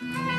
Música.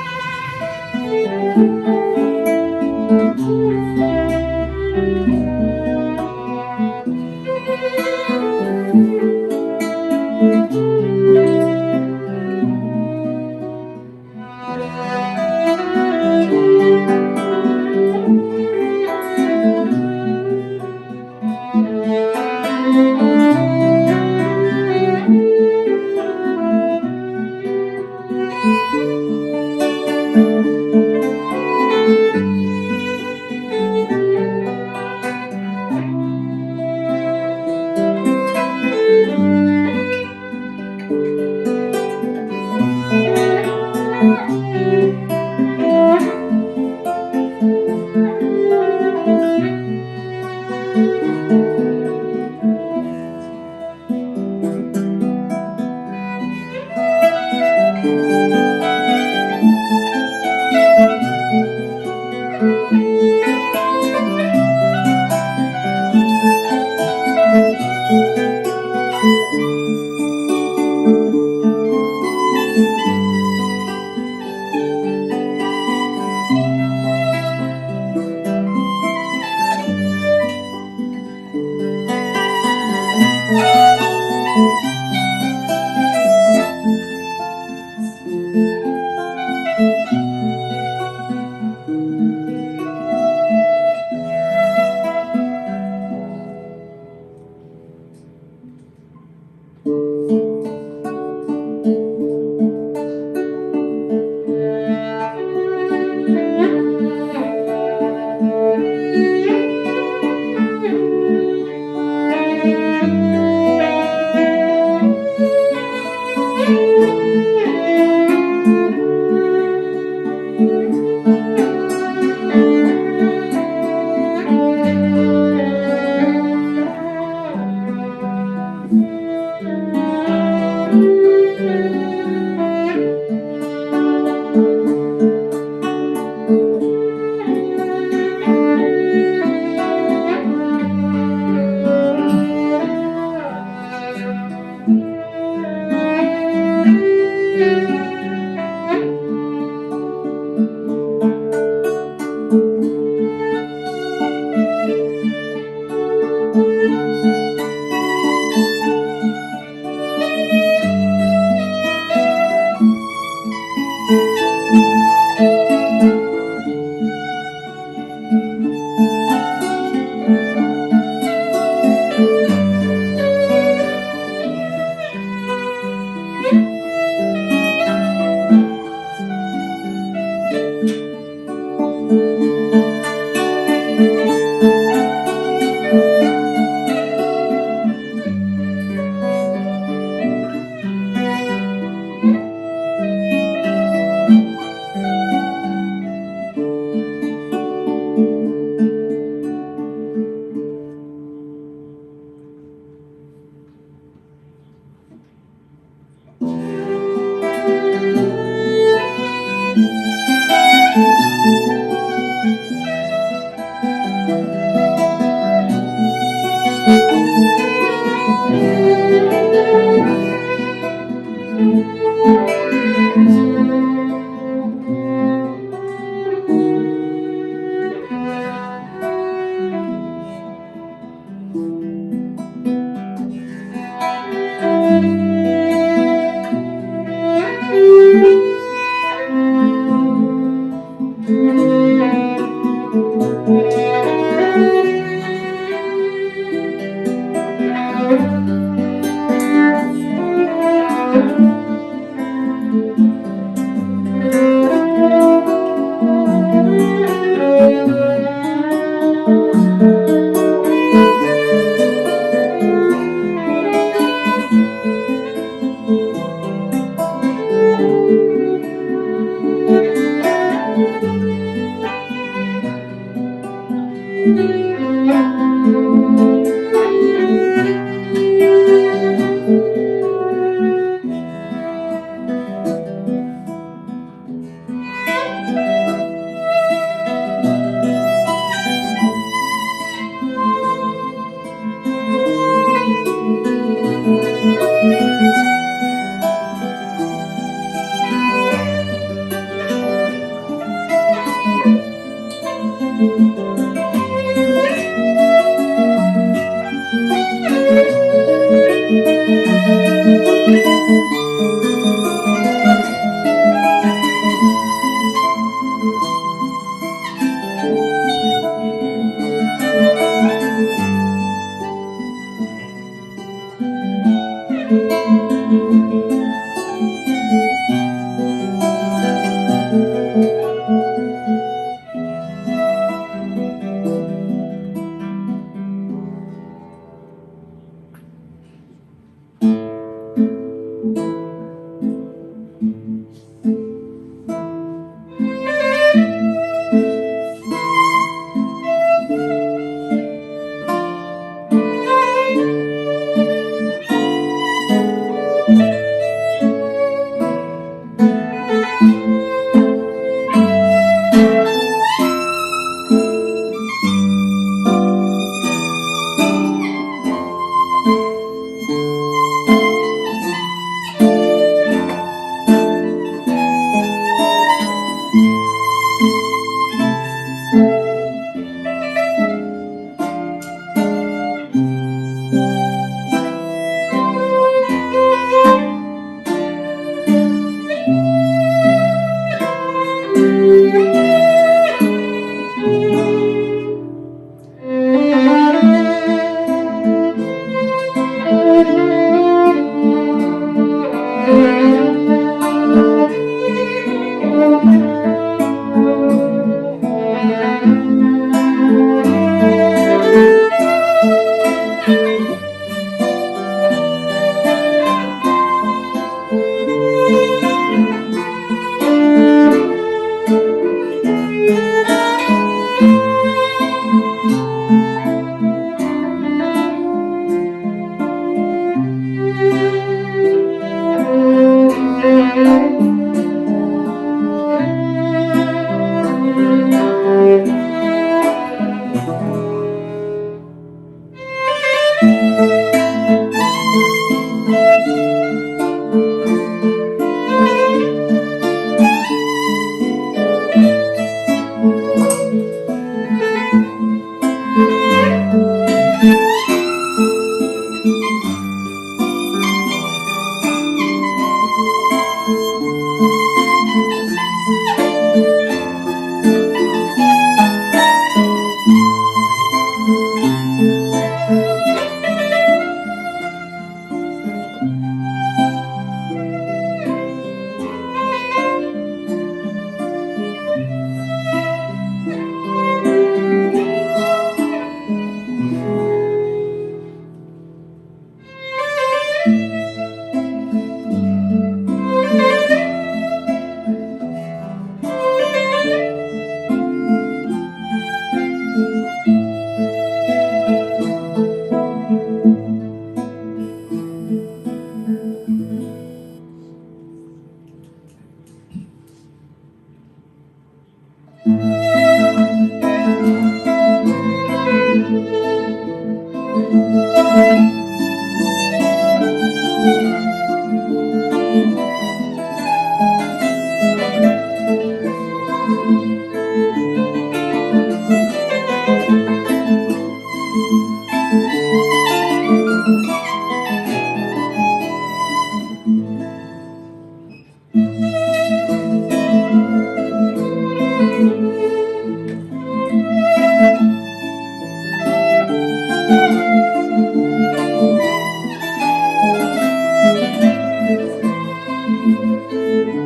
Música.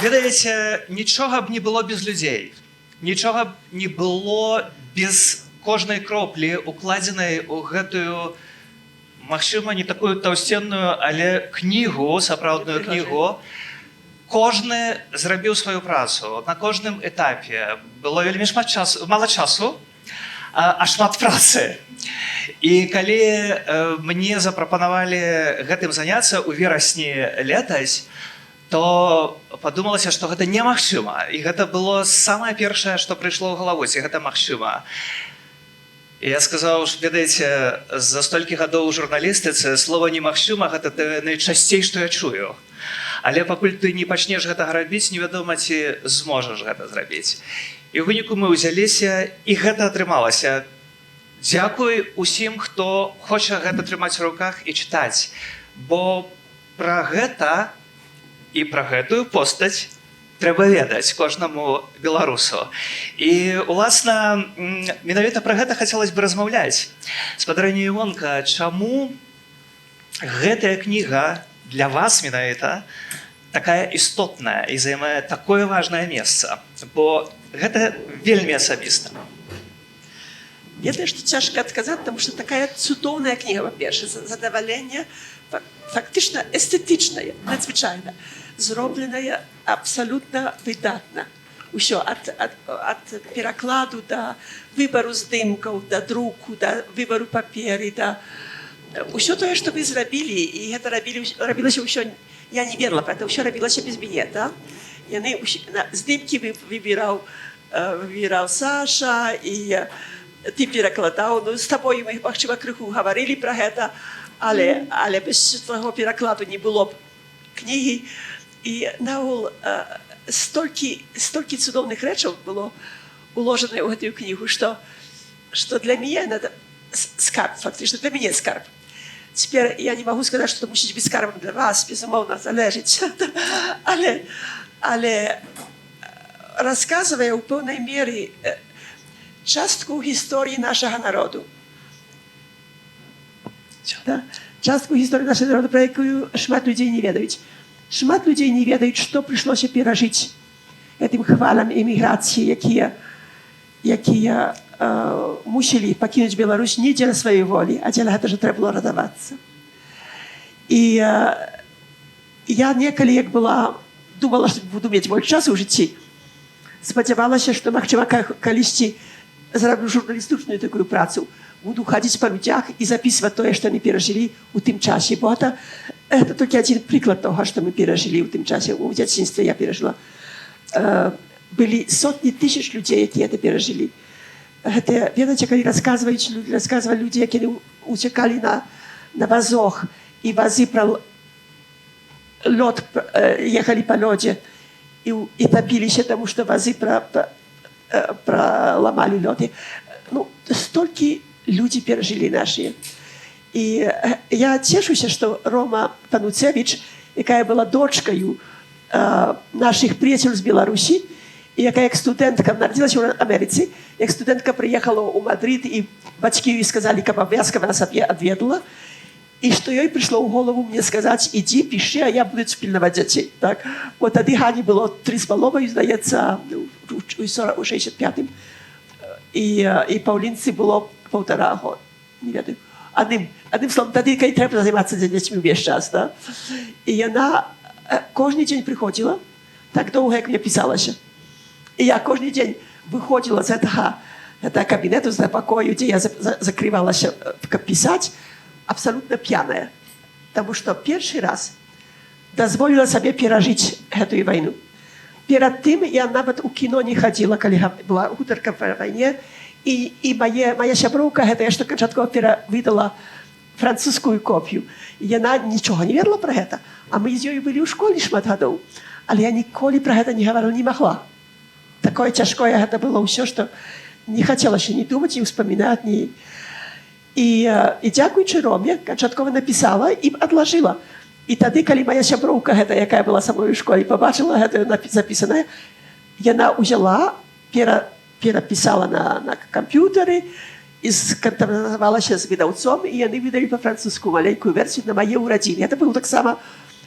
Ведаеце, нічога б не было без людзей. Нічога б не было без кожнай кроплі, укладзенай у гэтую, магчыма, не такую таўсценную, але кнігу, сапраўдную кнігу. Кожны зрабіў сваю працу на кожным этапе. Было вельмі шмат часу, мала часу, а шмат працы. І калі мне запрапанавалі гэтым заняцца ў верасні летась, то падумалася, што гэта немагчыма. І гэта было самае першае, што прыйшло ў галаву, ці гэта магчыма. І я сказаў, што, ведаеце, за столькі гадоў у журналістыцы слова «немагчыма» — гэта тое найчасцей, што я чую. Але пакуль ты не пачнеш гэтага рабіць, невядома, ці зможаш гэта зрабіць. І ў выніку мы ўзяліся, і гэта атрымалася. Дзякуй усім, хто хоча гэта трымаць у руках і чытаць. Бо пра гэта і пра гэтую постаць трэба ведаць кожнаму беларусу. І уласна, менавіта пра гэта хацелось бы размаўляць. Спадарыня Івонка, чаму гэтая кніга для вас менавіта такая істотная і займае такое важнае месца? Бо гэта вельмі асабіста. Ведаеш, што цяжка адказаць, таму што такая цудоўная кніга, па-першае, задавальненне, фактычна эстэтычная, надзвычайна, зробленая абсалютна выдатна. Усё ад перакладу да выбару здымкаў, да друку, да выбару паперы, да ўсё тое, што вы зрабілі, і гэта рабілася ўсё, я не верыла, это ўсё рабілася без мяне, да? Яны здымкі выбіраў Саша, і ты перакладаў, ну, з табою мы, магчыма, крыху гаварылі пра гэта, але без твайго перакладу не было б кнігі. І наогул столькі цудоўных рэчаў было уложана ў гэтую кнігу, што для мяне это скарб, фактычна для мяне скарб. Цяпер я не магу сказаць, што мусіць быць скарбам для вас, безумоўна, залежыць. Але расказвае ў пэўнай меры частку гісторыі нашага народу. Да? Частку гісторыі нашага народу, пра якую шмат людзей не ведаюць. Шмат людзей не ведаюць, што прыйшлося перажыць гэтым хвалям эміграцыі, якія мусілі пакінуць Беларусь не дзеля сваёй волі, а дзеля гэтага, трэба было ратавацца. І я некалі, як была, думала, што буду мець больш часу ў жыцці, спадзявалася, што, магчыма, калісьці зраблю журналістычную такую працу, буду хадзіць па людзях і записываць тое, што яны перажылі ў тым часе. Бо это толькі адзін прыклад таго, што мы перажылі ў тым часе. У дзяцінстве я перажыла. Былі сотні тысяч людзей, якія это перажылі. Гэта, ведаеце, калі расказваюць людзі, расказвалі людзі, якія уцякалі на вазох, і вазы пра лёд ехалі па лёдзе і тапіліся, таму што вазы праламалі лёды. Ну, столькі людзі перажылі нашыя. І я цешуся, што Рома Пануцевіч, якая была дочкаю нашых прыяцеляў з Беларусі, і якая як студэнтка нарадзілася ў Амерыцы, як студэнтка прыехала ў Мадрыд, і бацькі ёй сказалі, каб абавязкова нас адведала, і што ёй прыйшло ў голову мне сказаць: «Ідзі, пішы, а я буду пільнаваць дзяцей». Так? Бо тады Гані было 3,5, здаецца, у 65-м. І Паўлінцы было 1,5 года. Не ведаю. Адным словом, тады, калі трэба займацца дзецьмі ўвесь час. Да? І яна кожны дзень прыходзіла, так доўга, як мне пісалася. І я кожны дзень выходзіла з этого кабінету, з пакою, дзе я закрывалася, каб пісаць, абсалютна п'яная. Таму што першы раз дазволіла сабе перажыць гэтую вайну. Перад тым я нават у кіно не хадзіла, калі была гутарка пра вайне, і мая сяброўка, гэта я, што канчаткова перавыдала французскую копію. Яна нічога не ведала пра гэта. А мы з ёю былі ў школе шмат гадоў. Але я ніколі пра гэта не гаварыла, не магла. Такое цяжкое гэта было ўсё, што не хацелася ні думаць, ні ўспамінаць, ні. І дзякуючы Роме, канчаткова напісала і адлажыла. І тады, калі моя сяброўка гэта, якая была са мной у школе, пабачыла гэта запісанае, яна ўзяла, перапісала на камп'ютары і скантактавалася з выдаўцом, і яны выдалі па-французску маленькую версію на мае ўрадзіны. Это быў таксама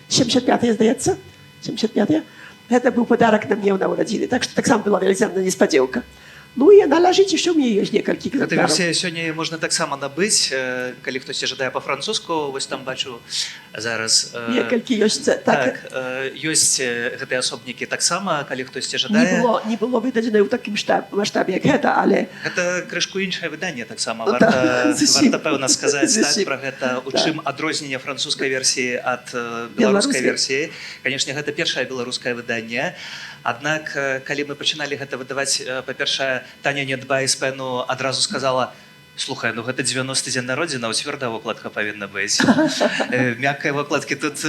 75, здаецца, 75. Гэта быў подарак на мне на ўрадзіны. Так што таксама была велізарная неспадзеўка. Ну і яна ляжыць, яшчэ ў мяне ёсць некалькі Гэта экземпляраў. версія сёння яе можна таксама набыць, калі хтосьці жадае па-французску, вось там бачу зараз. Некалькі ёсць, так, Так, ёсць гэтыя асобнікі таксама, калі хтосьці не жадае. было, не было выдадзена ў такім маштабе, як гэта, але Гэта крышку іншае выданне таксама. Ну, Варта, так, зусім. варта пэўна сказаць, так, Зусім. пра гэта, у Так. чым адрозненне французскай версіі ад беларускай Беларускай. версіі. Канешне, гэта першае беларускае выданне. Аднак, калі мы пачыналі гэта выдаваць, па-першае, Таня Недбай з ПЭНу адразу сказала: «Слухай, ну гэта 90 дзень народзінаў, цвёрдая вокладка павінна быць. Мяккай вокладкі тут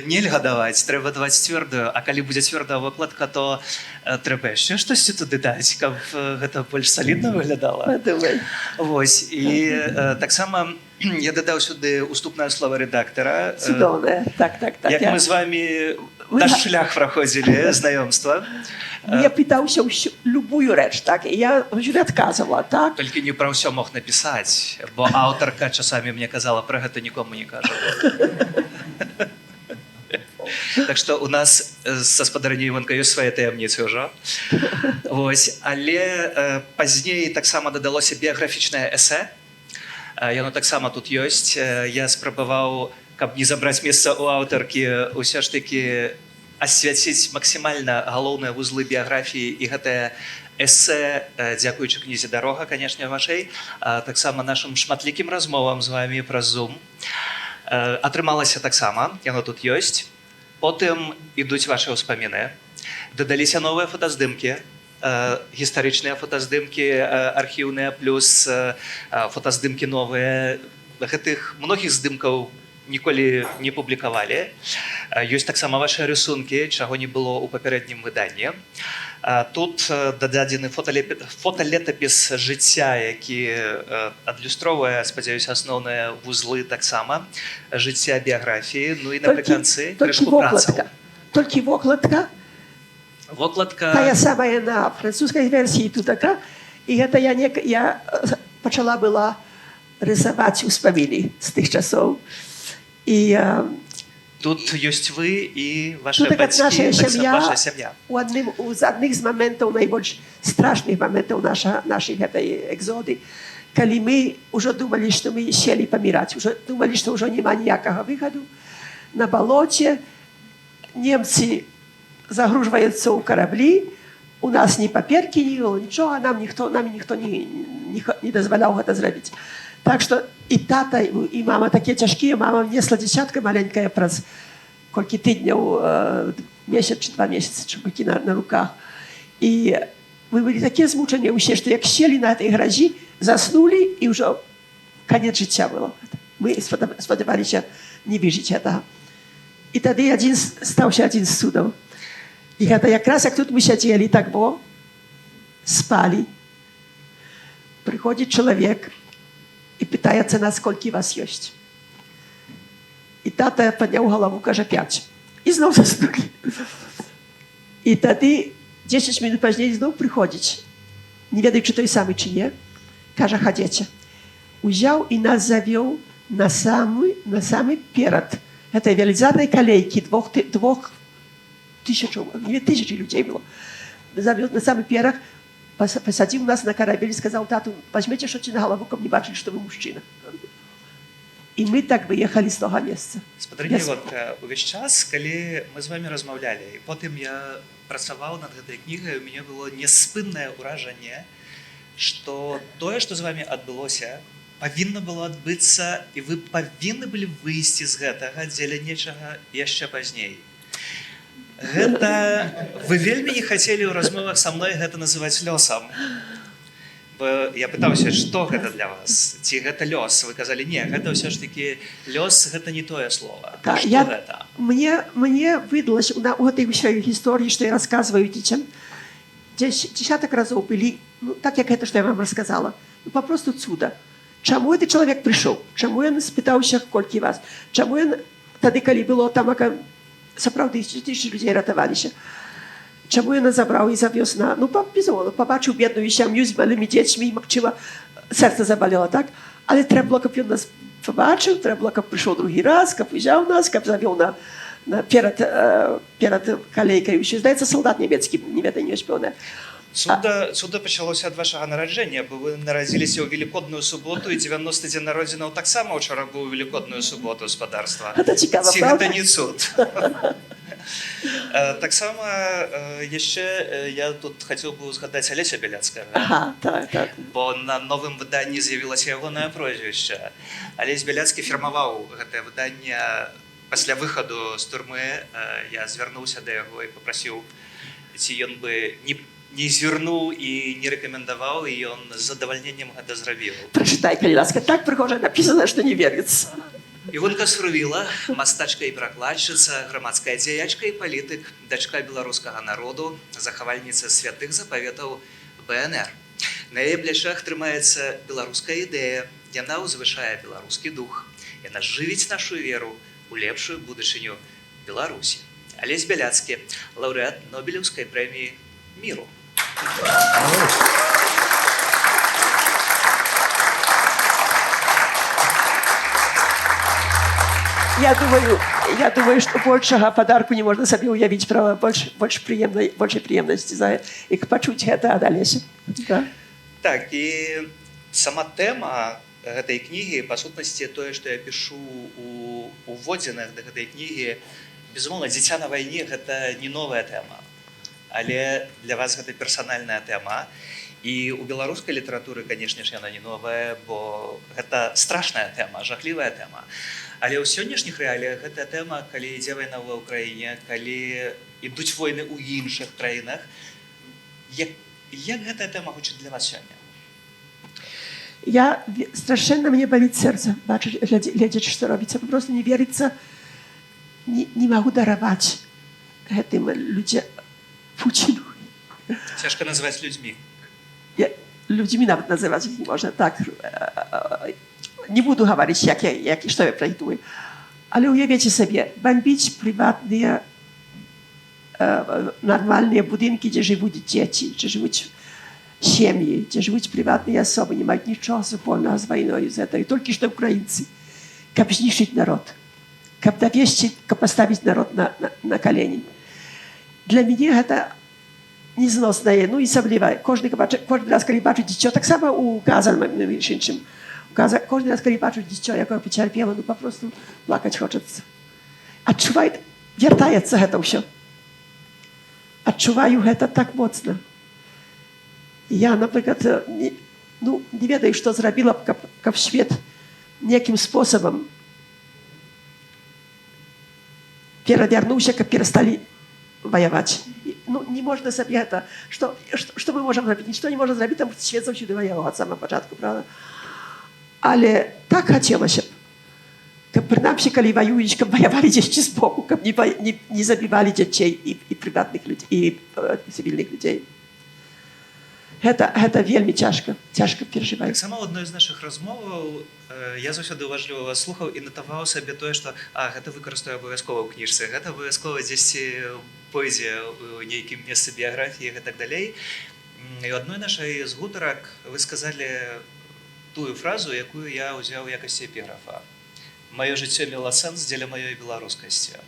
нельга даваць, трэба даваць цвёрдую. А калі будзе цвёрдая вокладка, то трэба яшчэ штосьці туды даць, каб гэта больш салідна выглядала». Падумай. Вось, і таксама я дадаў сюды уступнае слова рэдактара. Цудоўнае. Так. Як мы з вами наш шлях праходзілі знаёмства. Мне пытаўся ўсю, любую рэч, так, і я заўсёды адказвала, так. Толькі не пра ўсё мог напісаць, бо аўтарка часамі мне казала: «Пра гэта нікому не кажу». Так што у нас са спадарыняй Іванка ёсць свае таямніцы ўжо. Вось, але пазней таксама дадалося біяграфічнае эсэ. Яно таксама тут ёсць. Я спрабаваў, каб не забраць месца ў аўтаркі, ўсё ж такі асвяціць максімальна галоўныя вузлы біяграфіі, і гэтае эсэ, дзякуючы кнізе «Дарога», канешне, вашай, а таксама нашым шматлікім размовам з вами праз Zoom, атрымалася таксама, яно тут ёсць. Потым ідуць вашы ўспаміны. Дадаліся новыя фотаздымкі, гістарычныя фотаздымкі, архіўныя, плюс фотаздымкі новыя. Гэтых многіх здымкаў ніколі не публікавалі. Ёсць таксама вашыя рысункі, чаго не было ў папярэднім выданні. Тут дададзены фоталетапіс жыцця, які адлюстроўвае, спадзяюся, асноўныя вузлы таксама жыцця біяграфіі. Ну і напрыканцы Толькі крышку працаў. вокладка. Толькі вокладка, Вокладка тая самая на французскай версіі, тут така. І гэта я, не, я пачала была рысаваць успаміны з тых часоў. І Тут ёсць вы і вашы Тут така бацькі, наша таксама сям'я. ваша сям'я. У адным з адных з моментаў, найбольш страшных моментаў нашай гэтай экзоды, калі мы ўжо думалі, што мы селі паміраць, уже думалі, што ўжо няма ніякага выхаду, на балоце немцы загружваюцца ў караблі, у нас ні паперкі не было, нічога, нам ніхто не дазваляў гэта зрабіць. Так што і тата, і мама такія цяжкія, мама несла дзіцятка маленькая праз колькі тыдняў, месяц чи 2 месяцы, чи колькі на руках. І мы былі такія змучаныя ўсе, што як селі на этой гразі, заснулі, і ўжо канец жыцця было. Мы спадзяваліся не выжыць этого. І тады стаўся адзін з цудаў. І гэта якраз як тут мы сядзелі так во, спалі. Прыходзіць чалавек і пытаецца нас, колькі вас ёсць. І тата падняў галаву, кажа: «Пяць». І зноў заснулі. І тады 10 мінут пазней зноў прыходзіць. Не ведаю, чи той самы, чи не. Кажа: «Хадзеце». Узяў і нас завёў на самы перад гэтай велізарнай калейкі 2000, 2000 людзей было. Завёў на самы перад, пасадзіў нас на карабель і сказаў тату: «Возьмеце штось на галаву, каб не бачылі, што вы мужчына». І мы так выехалі з таго месца. Спадарыня Іванка, увесь час, калі мы з вами размаўлялі, і потым я працаваў над гэтай кнігай, у мяне было няспыннае ўражанне, што тое, што з вами адбылося, павінна было адбыцца, і вы павінны былі выйсці з гэтага дзеля нечага яшчэ пазней. Гэта вы вельмі не хацелі ў размовах са мной гэта называць лёсам. Бо я пытаўся, што гэта для вас, ці гэта лёс, вы казалі: «Не, гэта ўсё ж такі лёс, гэта не тое слово». Так, Што гэта? Мне выдалось у гэтай ўсёй гісторыі, што я рассказываю дзецям, дзесятак разоў былі, ну, так як гэта, што я вам рассказала, ну, папросту цуда. Чаму гэты чалавек прыйшоў? Чаму ён спытаўся, колькі вас? Чаму ён тады, калі было там, сапраўды тысячи людзей ратаваліся? Чаму ён нас забраў і завёз на, ну, безумоўна, пабачыў бедную сям'ю з малымі дзецьмі, і, магчыма, сэрца забалела, так? Але трэба было, каб ён нас пабачыў, трэба было, каб прыйшоў другі раз, каб узяў нас, каб завёў на перад калейкай. Усё, здаецца, салдат нямецкі, не ведаю, не пэўна. Цуда пачалося ад вашага нараджэння, бо вы нарадзіліся ў велікодную суботу, і 90 дзень народзінаў таксама ўчора быў у велікодную суботу, спадарства. Гэта цікава, Ці правда? гэта не цуд? Таксама яшчэ я тут хацеў бы ўзгадаць Алеся Бяляцкага. Ага, так. Бо на новым выданні з'явілася ягонае прозвішча. Алесь Бяляцкі фірмаваў гэтае выданне пасля выхаду з турмы. Я звярнуўся да яго і папрасіў, ці ён бы не звярнуў і не рэкамендаваў, і ён з задавальненнем гэта зрабіў. Прачытай, калі ласка, так прыгожа напісана, што не верыцца. Івонка Сурвіла, мастачка і перакладчыца, грамадская дзеячка і палітык, дачка беларускага народу, захавальніца святых запаветаў БНР. На яе плячах трымаецца беларуская ідэя, яна ўзвышае беларускі дух, яна жывіць нашу веру ў лепшую будучыню Беларусі. Алесь Бяляцкі, лаўрэат Нобелеўскай прэміі міру. Я думаю, што большага падарку не можна сабе ўявіць, права, больш, большай прыемнасці за як пачуць гэта ад Алеся. Да. Так, і сама тэма гэтай кнігі, па сутнасці, тое, што я пішу у уводзінах да гэтай кнігі, безумоўна, дзіця на вайне — гэта не новая тэма, але для вас гэта персанальная тэма. І ў беларускай літаратуры, канешне ж, яна не новая, бо гэта страшная тэма, жахлівая тэма. Але ў сённяшніх рэаліях гэтая тэма, калі ідзе вайна ва Ўкраіне, калі ідуць войны ў іншых краінах, як гэтая тэма гучыць для вас сёння? Страшэнна мне баліць сэрца, бачыць, глядзець, што робіцца. Просто не верыцца, не магу дараваць гэтым людзям, Пуціну. Цяжка называць людзьмі. Я, людзьмі нават называць іх не можна. Так, не буду гаварыць, як я, як, што я пра іх думаю. Але уявіце сабе, бомбіць прыватныя нармальныя будынкі, дзе жывуць дзеці, дзе жывуць сем'і, дзе жывуць прыватныя асобы, не маюць нічога супольнага з вайною, з этой, толькі што украінцы, каб знішчыць народ, каб давесці, каб паставіць народ на калені. Для мяне гэта незноснае, ну і асабліва кожны раз, калі бачу дзіцё, таксама у Газа, між іншым, у Газа, кожны раз, калі бачу дзіцё, якое пацярпела, ну папросту плакаць хочацца. Адчуваю, вяртаецца гэта ўсё. Адчуваю гэта так моцна. Я, напрыклад, не, ну, не ведаю, што зрабіла б, каб свет некім спосабам перавярнуўся, каб перасталі ваяваць. Ну, не можна сабе гэта, што мы можам зрабіць? Нічто не можна зрабіць, там свет заўсёды ваяваў ад самага пачатку, правда? Але так хацелася б, каб прынамсі, калі ваююць, каб ваявалі дзесьці збоку, каб не забівалі дзяцей і прыватных людзей, і цывільных людзей. Гэта вельмі цяжка перажываю. Таксама ў адной з нашых размоваў я заўсёды уважліва вас слухаў і натаваў сабе тое, што гэта выкарыстаю абавязкова ў кніжцы, гэта абавязкова дзесьці пойдзе ў нейкім месцы біяграфіі і гэтак далей. І ў адной нашай з гутарак вы сказалі тую фразу, якую я ўзяў у якасці эпіграфа. «Маё жыццё мела сэнс дзеля маёй беларускасці».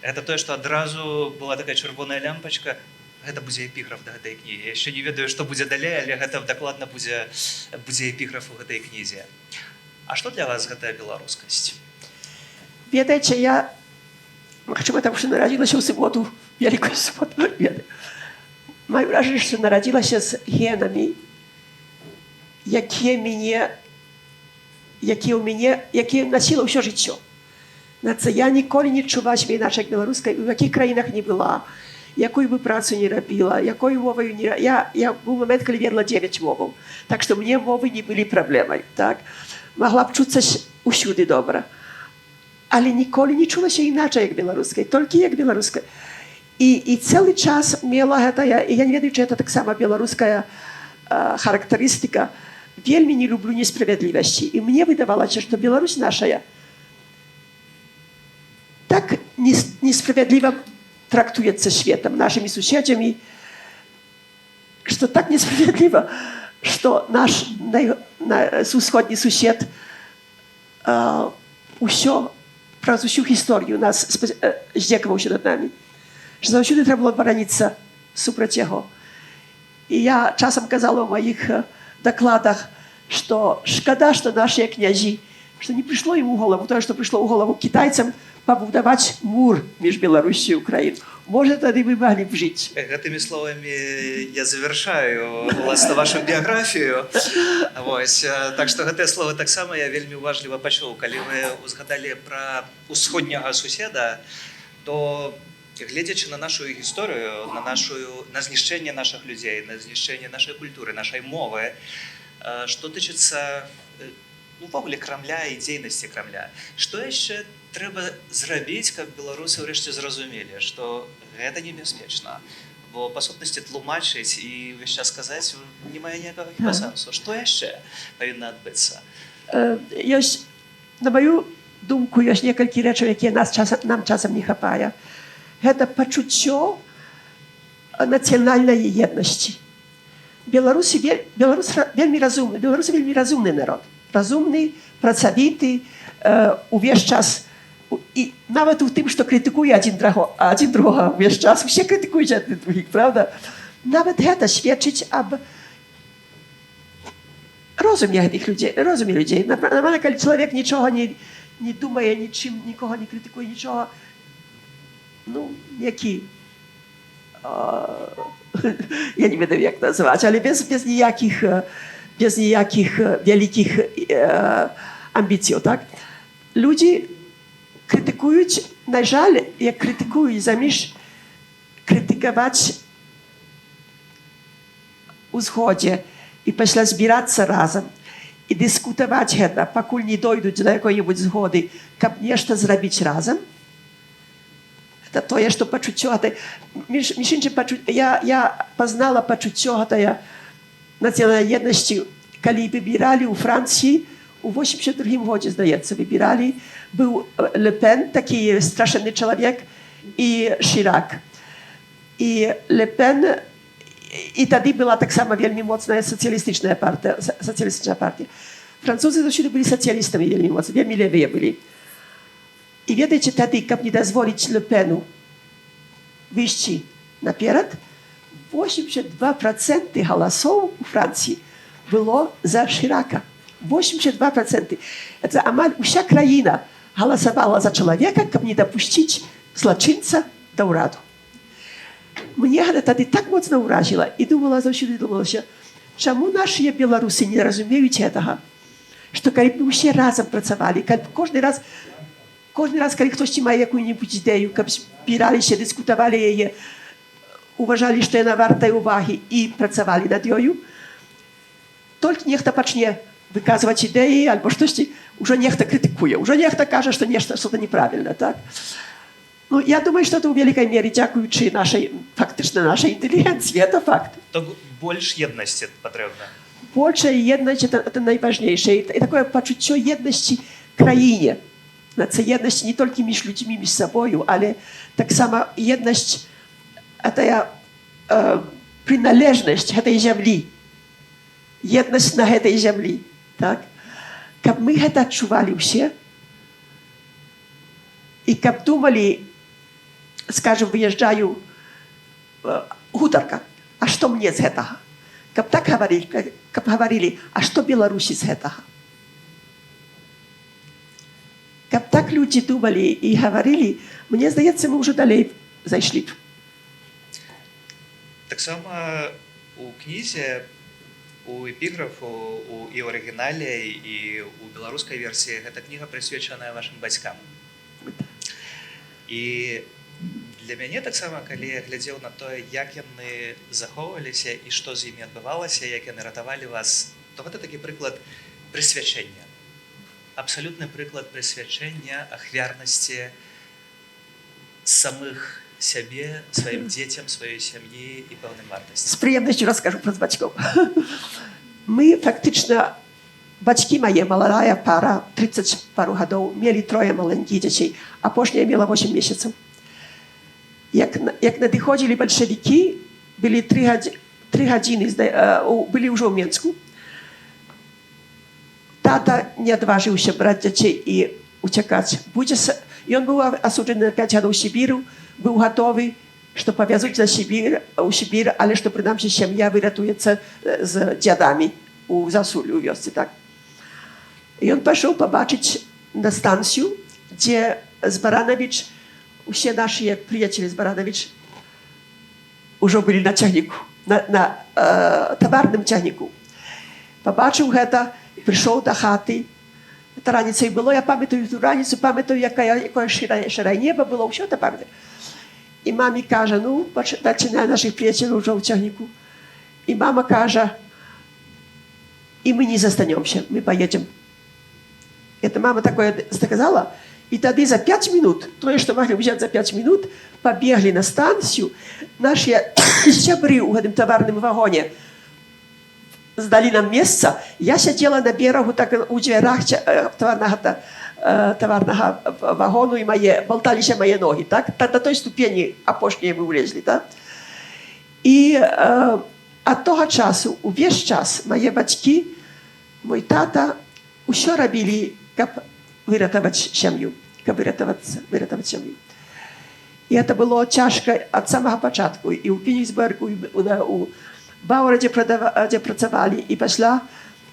Гэта тое, што адразу была такая чырвоная лямпачка, гэта будзе эпіграф да гэтай кнігі. Я яшчэ не ведаю, што будзе далей, але гэта дакладна будзе эпіграф у гэтай кнізе. А што для вас гэтая беларускасць? Ведаеце, я, магчыма, таму што нарадзілася ў суботу, вялікую суботу, ведаю. Маю ўражанне, што нарадзілася з генамі, якія ў мяне, якія насіла ўсё жыццё. Знацца, я ніколі не чула сябе іначай, як беларускай, у якіх краінах не была, якую бы працу не рабіла, якою моваю не. Я быў момент, калі ведала 9 моваў. Так што мне мовы не былі праблемай. Так? Магла б чуцца усюды добра. Але ніколі не чулася іначай, як беларускай, толькі як беларускай. І цэлы час мела гэта, і я не ведаю, чи гэта таксама беларуская характарыстыка, вельмі не люблю несправядлівасці. І мне выдавалася, што Беларусь нашая так несправядліва трактуецца светам, нашымі суседзямі, што так несправядліва, што наш усходні сусед ўсё Праз усю гісторыю нас здзекаваўся над намі. Што заўсёды трэба было бараніцца супраць яго. І я часам казала ў маіх дакладах, што шкада, што нашыя князі, што не прыйшло ім у голову тое, што прыйшло ў голову кітайцам, пабудаваць мур між Беларусію і Украінай. Можа, тады мы маглі б жыць. Гэтымі словамі я завяршаю уласна вашу біяграфію. Вось, так што гэтыя словы таксама я вельмі уважліва пачуў. Калі вы узгадалі пра усходняга суседа, то, гледзячы на нашу гісторыю, на знішчэнне нашых людзей, на знішчэнне нашай культуры, нашай мовы, што тычыцца увогуле Крамля і дзейнасці Крамля, што яшчэ трэба зрабіць, каб беларусы ўрэшце зразумелі, што гэта небяспечна? Бо па сутнасці тлумачыць і ўвесь час казаць не мае ніякага хіба сэнсу. Што яшчэ павінна адбыцца? Ёсць, на маю думку, ёсць некалькі рэчаў, якія нам часам не хапае. Гэта пачуццё нацыянальнай еднасці. Беларусы вельмі разумны народ. Разумны, працавіты, увесь час і нават у тым, што крытыкуе адзін другога увесь час, усе крытыкуюць адзін другіх, правда? Нават гэта сведчыць аб розуме гэтых людзей, розуме людзей. Нармальна, калі чалавек нічога не думае, нічым нікога не крытыкуе, нічога, ну, які, я не ведаю, як назваць, але без ніякіх вялікіх амбіцый, так? Людзі крытыкуюць, на жаль, як крытыкуюць, заміж крытыкаваць у згодзе і пасля збірацца разам і дыскутаваць гэта, пакуль не дойдуць да якой-небудзь згоды, каб нешта зрабіць разам. Это тое, што пачуццё гэтай, між іншым, я пазнала пачуццё гэтае нацыянальнай еднасці, калі выбіралі ў Францыі у 82 годзе, здаецца, выбіралі, быў Ле Пен, такі страшэнны чалавек, і Шырак. І Ле Пен, і тады была таксама вельмі моцная сацыялістычная партыя, сацыялістычная партія. Французы заўсёды былі сацыялістамі вельмі моцна, вельмі левыя былі. І ведаеце, тады, каб не дазволіць Ле Пену выйсці наперад, 82% галасоў у Францыі было за Шырака. 82%. Это амаль уся краіна галасавала за чалавека, каб не дапусціць злачынца да ўраду. Мне гэта тады так моцна ўразіла, і думала, заўсёды думалася, чаму нашыя беларусы не разумеюць гэтага, што калі б мы ўсе разам працавалі, каб кожны раз, калі хтосьці мае якую-небудзь ідэю, каб збіраліся, дыскутавалі яе, уважалі, што яна вартая ўвагі, і працавалі над ёю, толькі нехта пачне выказваць ідэі альбо штосьці, ўжо нехта крытыкуе, ўжо нехта кажа, што нешта что-то неправільна, так? Ну, я думаю, што это ў вялікай мере дзякуючы нашай, фактычна нашай інтэлігенцыі, это факт. То больш еднасці патрэбна. Большая еднасць это найважнейшае. І такое пачуццё еднасці краіне. Еднасць не толькі між людзьмі, між сабою, але таксама еднасць, гэтая прыналежнасць гэтай зямлі. Еднасць на гэтай зямлі. Так? Каб мы гэта адчувалі ўсе і каб думалі, скажем, выязджаю, гутарка, а што мне з гэтага? Каб так гаварылі, каб гаварылі, а што Беларусі з гэтага? Каб так людзі думалі і гаварылі, мне здаецца, мы ўжо далей зайшлі б. Таксама у кнізе у эпіграфу і ў арыгінале, і у беларускай версіі гэта кніга прысвечаная вашым бацькам. І для мяне таксама, калі я глядзеў на тое, як яны захоўваліся і што з імі адбывалася, як яны ратавалі вас, то гэта такі прыклад прысвячэння. Абсалютны прыклад прысвячэння, ахвярнасці самых сябе, сваім дзецям, сваёй сям'і і пэўным вартасцям. З прыемнасцю раскажу пра бацькоў. Мы фактычна, бацькі мае, маладая пара, 30 пару гадоў, мелі трое маленькіх дзяцей. Апошняя мела 8 месяцаў. Як надыходзілі бальшавікі, былі 3 гадзіны, былі ўжо ў Менску. Тата не адважыўся браць дзяцей і уцякаць. Будзе Ён быў асуджаны на 5 гадоў Сібіру, быў гатовы, што павязуць на Сібір, у Сібір, але што прынамсі сям'я выратуецца з дзядамі у Засуллі, у вёсцы, так. І ён пайшоў пабачыць на станцыю, дзе з Баранавіч, усе нашыя прыяцелі з Баранавіч ужо былі на цягніку, на таварным цягніку. Пабачыў гэта, прыйшоў да хаты. Это раніцай было, я памятаю ту раніцу, памятаю, якое шэрае неба было, ўсё это памятаю. І маме кажа: «Ну, пачынае нашых прыяцеляў ужо ў цягніку». І мама кажа: «І мы не застанемся, мы поедем». Это мама такое сказала. І тады за 5 минут, тое, што маглі ўзяць за 5 минут, пабеглі на станцыю, нашыя сябры ў гэтым таварным вагоне здалі нам месца. Я сядзела на берагу, так, у дзвярах таварнага вагону, і мае болталіся мае ногі, так? Та, да той ступені апошняй мы ўлезлі, так? І ад таго часу, увесь час, мае бацькі, мой тата, ўсё рабілі, каб выратаваць сям'ю, каб выратаваць сям'ю. І это было цяжка ад самага пачатку. І ў Кенігсбергу, і у Бауэра, дзе працавалі, і пасля,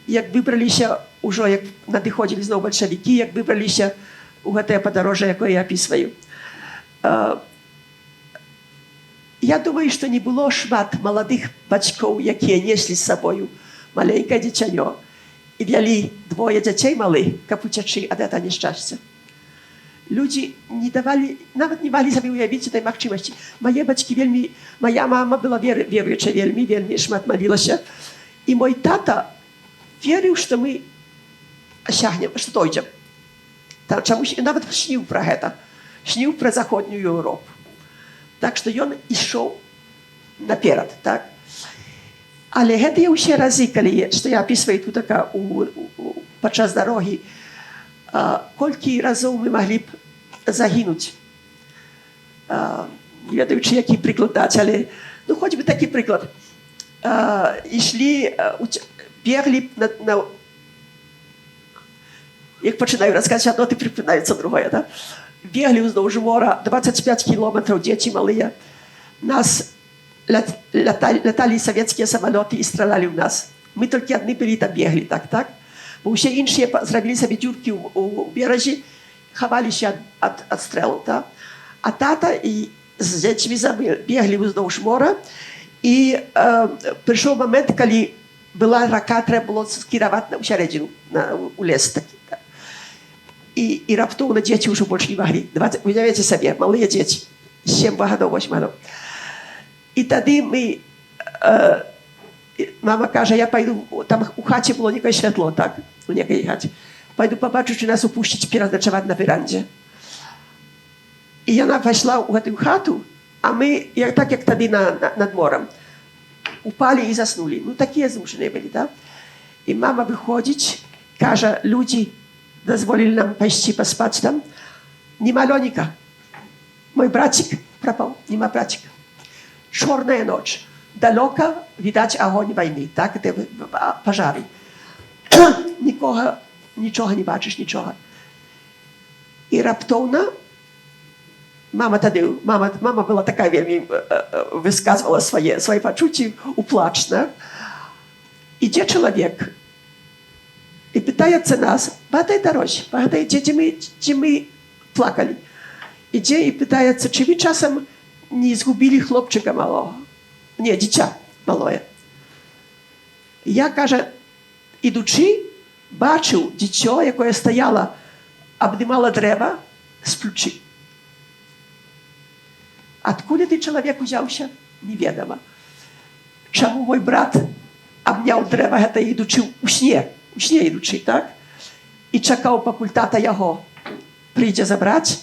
як выбраліся, ўжо як надыходзілі зноў бальшавікі, як выбраліся ў гэтае падарожжа, якое я апісваю. Я думаю, што не было шмат маладых бацькоў, якія неслі з сабою маленькае дзіцянё і вялі двое дзяцей малых, каб уцячы ад этого несчастья. Людзі не давалі, нават не маглі сабе уявіць этой магчымасці. Мае бацькі вельмі, моя мама была веруючая вельмі, вельмі шмат малілася. І мой тата верыў, што мы асягнем, што дойдзем. Там чамусь нават сніў пра гэта. Сніў пра Заходнюю Еўропу. Так што ён ішоў наперад, так? Але гэтыя ўсе разы, калі, што я апісваю тут така падчас дарогі, колькі разоў мы маглі б загінуць. Не ведаючы, які прыклад даць, але, ну, хоць бы такі прыклад. Ішлі, беглі на, як пачынаю расказваць адно, ты прыпынаецца другое, да? Беглі ўздоўж мора 25 кіламетраў, дзеці малыя. Нас ляталі савецкія самалёты і стралялі ў нас. Мы толькі адны былі там, беглі, так? Бо ўсе іншыя зрабілі сабе дзюркі ў беразе, хаваліся ад стрэлу, так? А тата і з дзецьмі беглі ўздоўж мора, і прыйшоў момент, калі была рака, трэба было скіраваць на ў сярэдзіну, у лес такі. Так? І раптоўна дзеці ўжо больш не маглі. 20, уявіце сабе, малыя дзеці, 7 гадоў, 8 гадоў. І тады мы, мама кажа: «Я пайду, там у хаце было некае святло, так, у некай хаце. Пайду пабачу, ці нас упусціць пераначаваць на верандзе». І яна пайшла ў гэтую хату, а мы, так як тады над морам, упалі і заснулі. Ну, такія змушаныя былі, так? І мама выходзіць, кажа: «Людзі дазволілі нам пайсці паспаць там. Нема Лёніка. Мой брацік прапаў, нема браціка». Чорная ноч. Далёка відаць агонь вайны, так, дзе пажары. Нікога, нічога не бачыш, нічога. І раптоўна мама тады, мама была такая вельмі, высказывала свае пачуцці у плач, да? Ідзе чалавек і пытаецца нас па гэтай дарозе, па гэтай, дзе мы плакалі. Ідзе і пытаецца, ці вы часам не згубілі хлопчыка малога? Не, дзіця малое. Я, кажа, ідучы, бачыў дзіцё, якое стаяла, абдымала дрэва сплючы. Адкуль ты чалавек узяўся, неведама. Чаму мой брат абняў дрэва гэта, ідучы ў сне ідучы, так? І чакаў, пакуль тата яго прыйдзе забраць.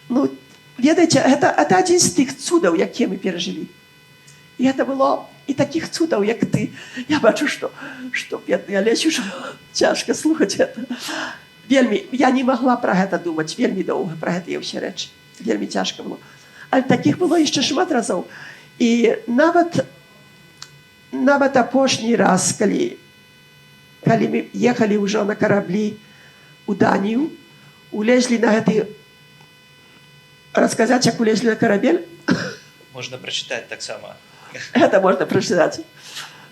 Ну, ведаеце, это адзін з тых цудаў, якія мы перажылі. І гэта было і такіх цудаў, як ты. Я бачу, што бедны Алесь, ужо цяжка слухаць это. Вельмі, я не магла пра гэта думаць вельмі доўга, пра гэтыя ўсе рэчы. Вельмі цяжка было. Але такіх было яшчэ шмат разоў. І нават апошні раз, калі мы ехалі ўжо на караблі у Данію, Улезлі на гэты. Расказаць, як улезлі на карабель? Можна прачытаць таксама. Гэта можна прачытаць.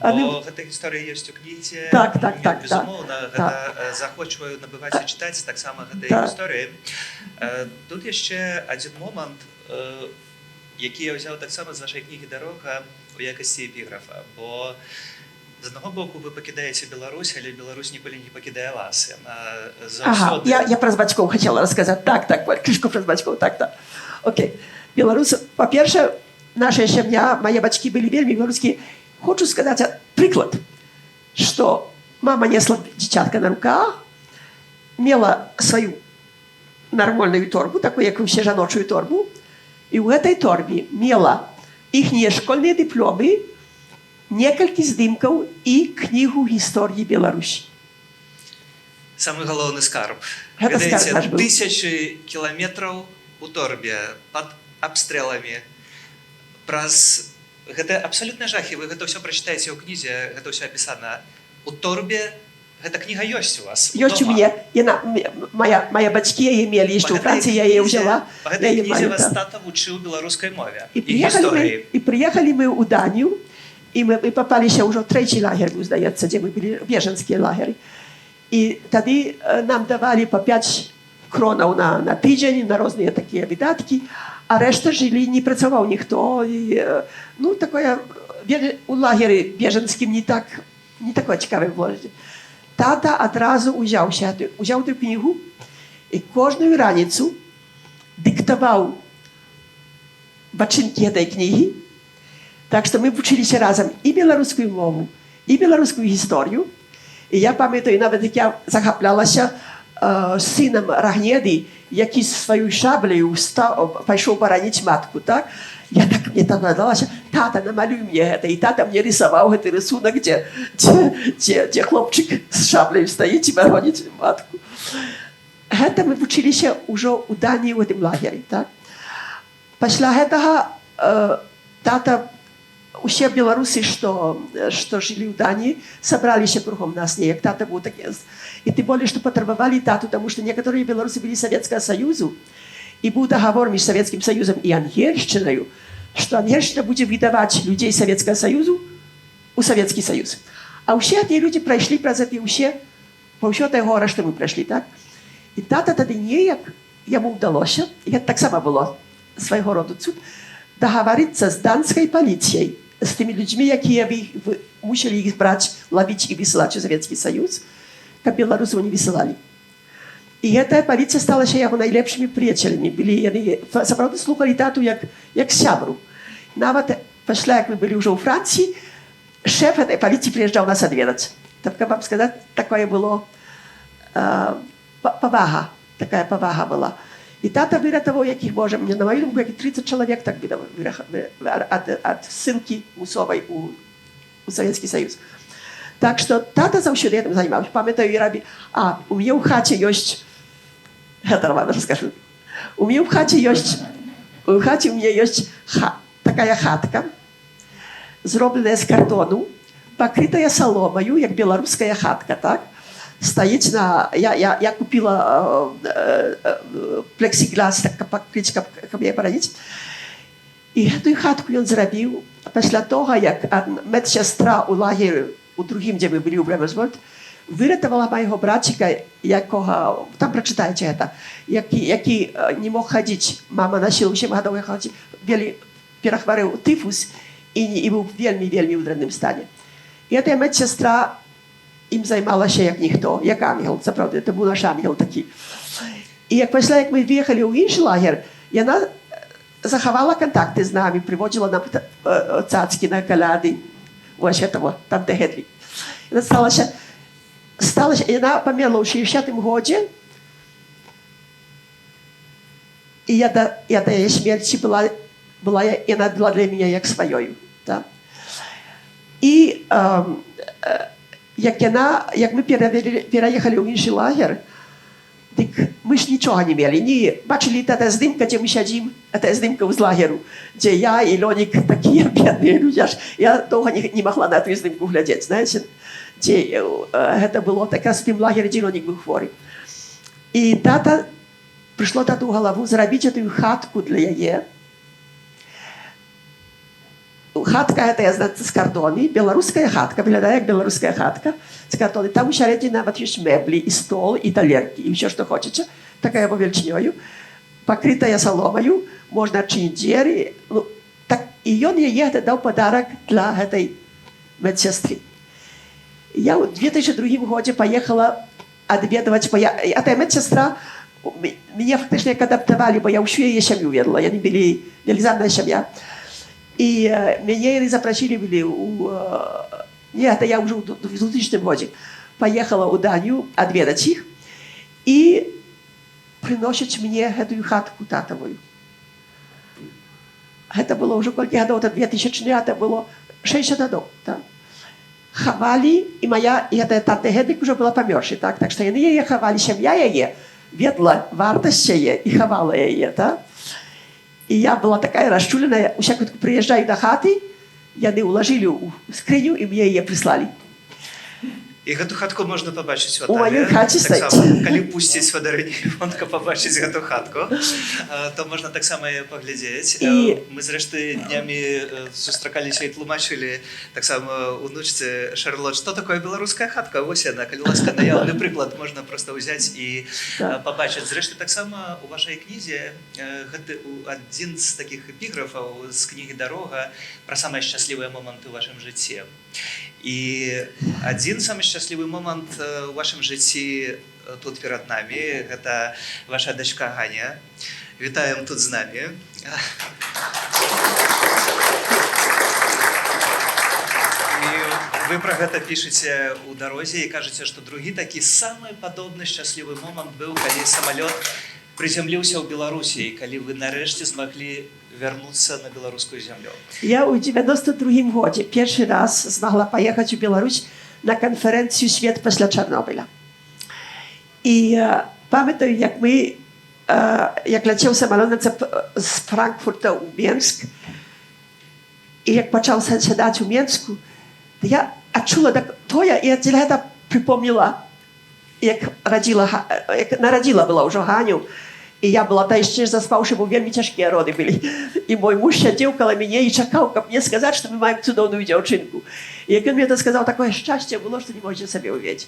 Бо гэта гісторыя ёсць у кнізе. Так. Безумоўна, гэта заахвочваю набываць і чытаць таксама гэтыя гісторыі. Тут яшчэ адзін момант, які я ўзяў таксама з вашай кнігі «Дарога» у якасці эпіграфа, бо з аднаго боку вы пакідаеце Беларусь, але Беларусь ніколі не пакідае вас. Яна заўсёды. Я праз бацькоў хацела расказаць. Так, крышку праз бацькоў, так. Окей. Беларус, па-першае, наша сям'я, мае бацькі былі вельмі беларускія. Хочу сказаць прыклад, што мама несла дзіцятка на руках, мела сваю нармальную торбу, такую, як усе, жаночую торбу, і ў гэтай торбе мела іхнія школьныя дыпломы, некалькі здымкаў і кнігу гісторыі Беларусі. Самы галоўны скарб. Гэта Ведаеце, скарб наш быў. тысячы кіламетраў у торбе, пад абстрэламі, праз гэта абсалютна жахі, вы гэта ўсё прачытаеце ў кнізе, гэта ўсё апісана. У торбе гэта кніга ёсць у вас Ёсць у дома. мяне, яна, мая бацькі яе мелі яшчэ ў Па гэтай Францыі, я яе кнізе- ўзяла. Па гэтай Я яе кнізе маю, вас так. тата вучыў беларускай мове І і прыехалі мы, гісторыі. і прыехалі мы ў Данію, і мы папаліся ўжо, трэці лагер быў, здаецца, дзе мы былі, бежанскія лагеры. І тады нам давалі па 5 кронаў на тыдзень, на розныя такія выдаткі, а рэшта жылі, не працаваў ніхто. І, ну, такое, у лагеры бежанскім не такое цікавае было. Тата адразу узяўся, узяў ту кнігу і кожную раніцу дыктаваў бачынкі гэтай кнігі. Так што мы вучыліся разам і беларускую мову, і беларускую гісторыю. І я памятаю нават, як я захаплялася сынам Рагнеды, які з сваёй шабляю пайшоў бараніць матку, так? Я так, мне там надалася: «Тата, намалюй мне гэта». І тата мне рисаваў гэты рысунак, дзе хлопчык з шабляю стаіць і бароніць матку. Гэта мы вучыліся ўжо ў Даніі, ў гэтым лагеры, так? Пасля гэтага тата, усе беларусы, што жылі ў Даніі, сабраліся кругом нас неяк. Тата быў такі. І тым болей, што патрабавалі тату, таму што некаторыя беларусы былі Савецкага Саюзу, і быў дагавор між Савецкім Саюзам і Ангельшчынаю, што Ангельшчына будзе выдаваць людзей Савецкага Саюзу ў Савецкі Саюз. А ўсе тыя людзі прайшлі праз гэтыя ўсе, па ўсё тое гора, што мы прайшлі, так? І тата тады неяк, яму ўдалося, і гэта таксама было свайго роду цуд, дагаварыцца з данскай паліцыяй, з тымі людзьмі, якія мусілі іх браць, лавіць і высылаць у Савецкі Саюз, каб беларусаў не высылалі. І гэтая паліцыя сталася яго найлепшымі прыяцелямі. Былі яны, сапраўды слухалі тату як сябру. Нават пасля, як мы былі ўжо ў Францыі, шэф гэтай паліцыі прыязджаў нас адведаць. Так, каб вам сказаць, такое было павага, такая павага была. І тата выратаваў, якіх можа, мне, на мою думку, як 30 чалавек так ад ссылкі мусовай у Савецкі Саюз. Так што тата заўсёды гэтым займаўся. Памятаю, і рабі. А, у мяне ў хаце ёсць. Гэта вам раскажу. У мяне ў хаце ёсць. У хаце у мяне ёсць такая хатка, зробленая з картону, пакрытая саломаю, як беларуская хатка, так? Стаіць на. Я купила плексіглас, так, каб пакрыць, каб яе бараніць. І гэтую хатку ён зрабіў пасля таго, як медсястра ў лагеры, у другім, дзе мы былі, ў Бремерсвольд, выратавала майго браціка, якога, там прачытаеце гэта, які не мог хадзіць, мама насіла 8 гадоў яго хадзіць, перахварэў тыфус і быў вельмі, вельмі ў дрэнным стане. І гэтая медсястра ім займалася як ніхто, як ангел, сапраўды, это быў наш ангел такі. І як пасля, як мы выехалі ў іншы лагер, яна захавала кантакты з намі, прыводзіла нам цацкі на каляды, вось этого, там, дзе Гедвіг. Яна сталася, яна памерла ў 60-м годзе, і я да яе смерці была, яна была для мяне як сваёю. Так? І як мы пераехалі ў іншы лагер, дык мы ж нічога не мелі. Ні, бачылі тата здымка, дзе мы сядзім, это здымка з лагеру, дзе я і Лёнік, такія бедныя людзі, аж я доўга не магла на эту здымку глядзець, знаете, дзе гэта было так раз у тым лагеры, дзе Лёнік быў хворы. І тата Прыйшло тату ў галаву зрабіць гэтую хатку для яе. Хатка гэтая, знацца, з кардоны, беларуская хатка, выглядае як беларуская хатка з картоны. Там у сярэдзіне нават ёсць мэблі, і стол, і талеркі, і ўсё, што хочаце, такая велічынёю, пакрытая саломаю, можна адчыніць дзверы. Ну, так, і ён яе даў падарак для гэтай медсестры. Я ў 2002 годзе паехала адведаваць, а тая медсестра, мяне фактычна як адаптавалі, бо я ўсю яе сям'ю ведала, яны былі велізарная сям'я. І мяне яны запрасілі былі ў... Не, это я ўжо ў 2000 годзе паехала ў Данію адведаць іх і прыносяць мне гэтую хатку татавую. Гэта было ўжо колькі гадоў, это 2000, это было 60 гадоў. Так. Хавалі, і моя, і гэтая тата Гедык ўжо была памёршай, так? Так што яны яе хавалі, сям'я яе ведала вартасць яе і хавала яе, так? І я была такая расчуленая, усяк прыязджаю да хаты, яны ўлажылі ў скрыню і мне яе прыслалі. І гэту хатку можна пабачыць у У маёй Атаве. хаце стаіць. Таксама, калі пусціць спадарыню Івонка пабачыць гэту хатку, то можна таксама яе паглядзець. Мы зрэшты днямі сустракаліся і тлумачылі таксама унучцы Шарлот, што такое беларуская хатка. Вось яна, калі ласка, наяўны прыклад можна проста ўзяць і пабачыць. Зрэшты, таксама у вашай кнізе гэты адзін з такіх эпіграфаў з кнігі «Дарога» пра самыя шчаслівыя моманты ў вашым жыцці. І адзін самы шчаслівы момант у вашым жыцці тут перад намі, гэта ваша дачка Ганя. Вітаем тут з намі. І вы пра гэта пішаце ў «Дарозе» і кажаце, што другі такі самы падобны шчаслівы момант быў, калі самалёт прызямліўся ў Беларусі, і калі вы нарэшце змаглі вярнуцца на беларускую зямлю. Я ў 92 годзе першы раз змагла паехаць у Беларусь на канферэнцыю «Свет пасля Чарнобыля». І памятаю, як мы, як ляцеў самалёт з Франкфурта ў Менск, і як пачаў сядаць у Менску, то я адчула так тое, і я дзеля гэта прыпомніла, як радзіла, як нарадзіла была ўжо Ганю, і я была та яшчэ ж заспаўшы, бо вельмі цяжкія роды былі. І мой муж сядзеў каля мяне і чакаў, каб мне сказаць, што мы маем цудоўную дзяўчынку. І як ён мне это сказаў, такое шчасце было, што не можаце сабе ўявіць.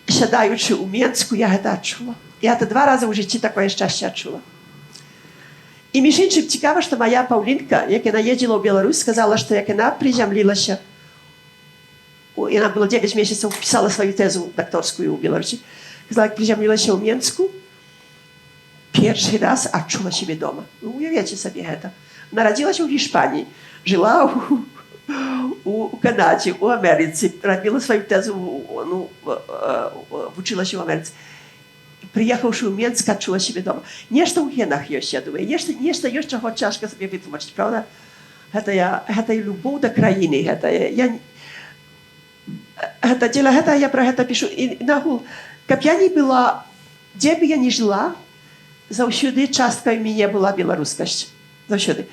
Сядаючы ў Менску, я гэта адчула. Я это два разы ў жыцці такое шчасце адчула. І між іншым цікава, што моя Паўлінка, як яна ездзіла ў Беларусь, сказала, што як яна прызямлілася, яна была 9 месяцаў, пісала сваю тэзу дакторскую ў Беларусі, сказала, як прызямлілася ў Менску, першы раз адчула сябе дома. Ну, уявіце сабе гэта. Нарадзілася ў Іспаніі, жыла у Канадзе, у Амерыцы, рабіла сваю тэзу, ну, вучылася ў Амерыцы. Прыехаўшы ў Менск, адчула сябе дома. Нешта ў генах ёсць, я думаю, нешта ёсць, чаго цяжка сабе вытлумачыць, праўда? Гэта і любоў да краіны, гэта я, гэта дзеля гэта я пра гэта пішу. І нагул, каб я не была, дзе бы я ні жыла, заўсёды часткай мяне была беларускасць. Заўсёды.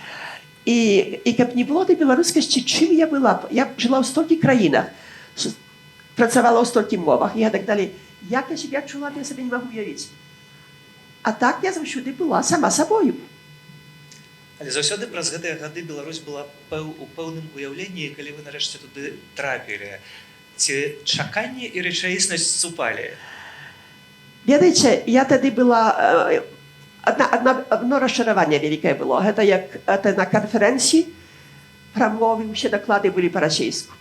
І каб не было той беларускасці, чым я была б? Я жыла ў столькі краінах, працавала ў столькі мовах і так далей. Як я сябе адчула, я сабе не магу уявіць. А так я заўсёды была сама сабою. Але заўсёды праз гэтыя гады Беларусь была у пэўным уяўленні, калі вы нарэшце туды трапілі. Ці чаканне і рэчаіснасць супалі? Ведаеце, я тады была... Адно расчараванне вялікае было. Гэта як это на канферэнцыі прамовы, усе даклады былі па-расейску.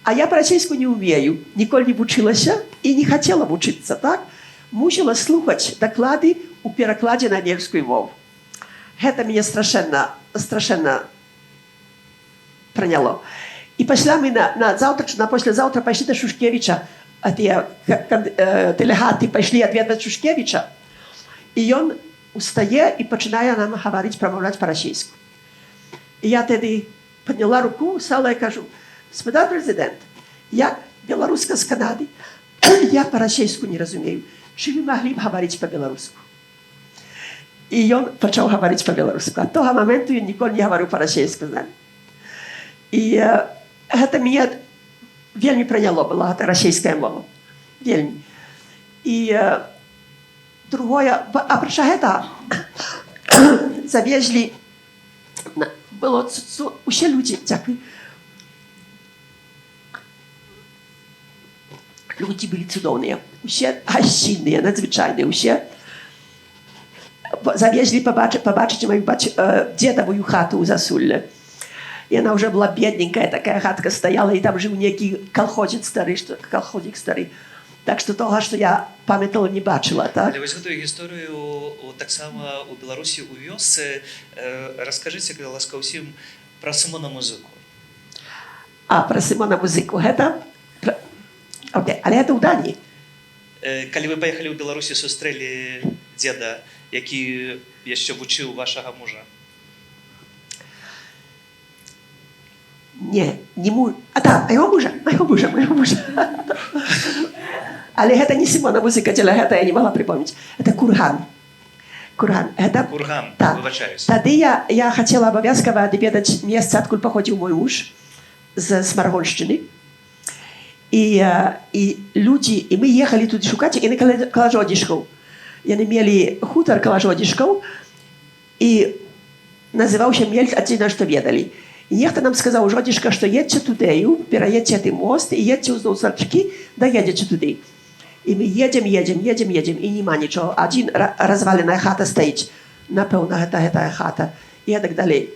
А я па-расейску не ўмею, ніколі не вучылася і не хацела вучыцца, так? Мусіла слухаць даклады ў перакладзе на ангельскую мову. Гэта мяне страшэнна, страшэнна праняло. І пасля мы на заўтра, на паслязаўтра пайшлі да Шушкевіча, а тыя дэлегаты пайшлі адведаць Шушкевіча, і ён устае і пачынае нам гаварыць, прамаўляць па-расейску. І я тады падняла руку, стала і кажу: «Спадар прэзідэнт, я беларуска з Канады, я па-расейску не разумею. Ці вы маглі б гаварыць па-беларуску?» І ён пачаў гаварыць па-беларуску. Ад таго моманту ён ніколі не гаварыў па-расейску з намі. І гэта мяне вельмі праняло была гэта расійская мова. Вельмі. І Другое, апрача гэтага, завезлі, было усе людзі, дзякуй. Людзі былі цудоўныя, усе гасцінныя, надзвычайныя, усе. Завезлі пабачыць маю дзедавую хату ў Засулле. Яна ўжо была бедненькая, такая хатка стаяла, і там жыў некі калхозец стары, што, калхознік стары. Так што того, што я памятала, не бачыла, так? Але вось гэтую гісторыю таксама у Беларусі, у вёсцы, раскажыце, калі ласка, ўсім пра Сымона Музыку. А, пра Сымона Музыку. Гэта... Пра... Окей, але гэта ў Даніі. Калі вы паехалі ў Беларусі, сустрэлі дзеда, які яшчэ вучыў вашага мужа. Не, не му... А, так, майго мужа, майго мужа, майго мужа. Але гэта не Сымона Музыка, дзеля гэта я не могла прыпомніць. Это Курган. Курган. Это... Курган, Так. выбачаюсь. Тады я хацела абавязкова адведаць месца, адкуль паходзіў мой муж з Смаргоншчыны. І людзі, і мы ехалі туды шукаць, і на Калажодзішкаў. Яны мелі хутар Калажодзішкаў, і называўся Мельт, адзінае, што ведалі. І нехта нам сказаў, жодзішка, што едзьце тудэю, пераедзьце гэты мост, і едзьце ўздоўж рачкі, даедзеце туды. І мы едзем, едзем, едзем, едзем, і нема нічого. Адзін разваленая хата стаіць. Напэўна, гэта гэтая хата. І так далей.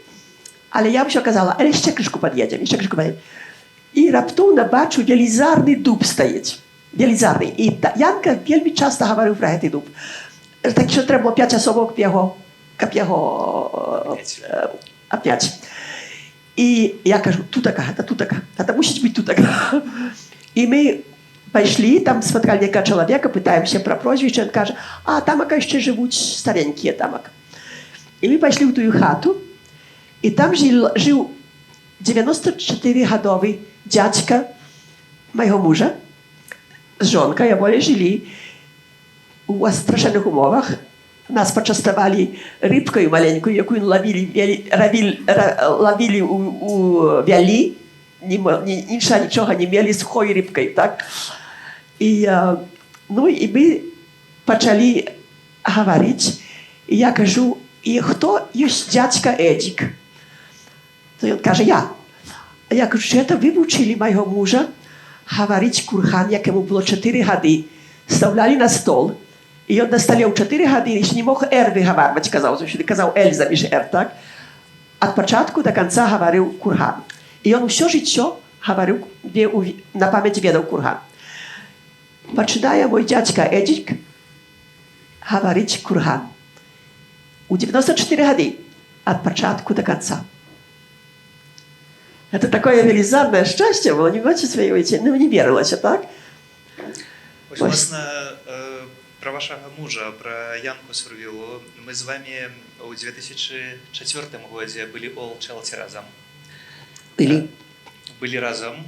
Але я ўсё казала, але яшчэ крышку пад'едзем, яшчэ крышку пад'едзем. І раптоўна бачу, велізарны дуб стаіць. Велізарны. І Янка вельмі часта гаварыў пра гэты дуб. Так што трэба было 5 асобаў, каб яго абняць. І я кажу, тутака, гэта тутака, гэта мусіць быць тутака. І мы пайшлі, там спаткалі некага чалавека, пытаемся пра прозвішча, ён кажа, а тамака яшчэ жывуць старенькія тамак. І мы пайшлі ў тую хату, і там жыў 94-гадовы дзядзька майго мужа з жонкай, абое жылі у страшэнных умовах. Нас пачаставалі рыбкаю маленькую, якую лавілі, лавілі у вялі, іншага нічога не мелі, сухой рыбкай, так? І, ну, і мы пачалі гаварыць, і я кажу, і хто ёсць дзядзька Эдзік? То ён кажа, я. А я кажу, чи это вы вучылі майго мужа гаварыць курган, як яму было 4 гады, стаўлялі на стол, і ён на стале ў 4 гады яшчэ не мог «р» выгаварваць, казаў, заўсёды казаў «л» замеж «р», так? Ад пачатку да канца гаварыў курган. І ён усё жыццё гаварыў, на памяць ведаў курган. Пачынае мой дзядзька Эдзік гаварыць курган. У 94 гады, ад пачатку да канца. Это такое велізарнае шчасце было, не бачыце свае вочы, ну, не верылася, так? Вось, власна, пра вашага мужа, пра Янку Сурвілу, мы з вамі ў 2004 годзе былі ў Олчалці разам. Былі. Былі разам.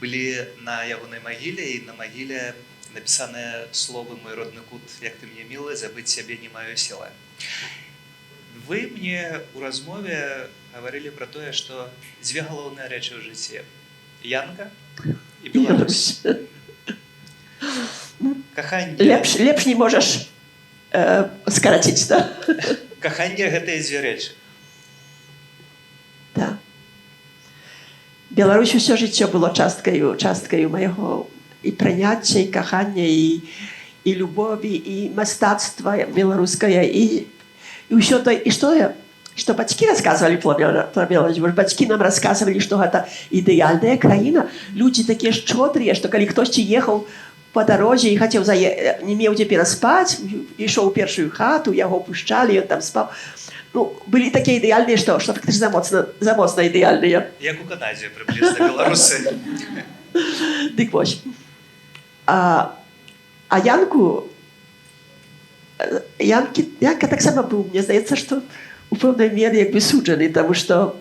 Былі на ягонай магіле, і на магіле напісаныя словы «Мой родны кут, як ты мне мілы, забыць цябе не маю сілы». Вы мне ў размове гаварылі пра тое, што дзве галоўныя рэчы ў жыцці: Янка і Беларусь. Каханне. Лепш не можаш скараціць, да? Каханне гэтыя дзве рэчы. Так. Беларусь усё жыццё было часткаю майго і прыняцця, і кахання, і любові, і мастацтва беларускае, і ўсё то, і што я, што бацькі расказвалі пра Беларусь, бо ж бацькі нам расказвалі, што гэта ідэальная краіна. Людзі такія шчодрыя, што калі хтосьці ехаў па дарозе і хацеў не меў дзе пераспаць, ішоў у першую хату, яго пушчалі, ён там спаў. Ну, былі такія ідэальныя, што фактычна замоцна ідэальныя. Як у Канадзе прыблізна беларусы. Дык вось. А Янку, Янка таксама быў, мне здаецца, што у пэўнай меры якбы суджаны, таму што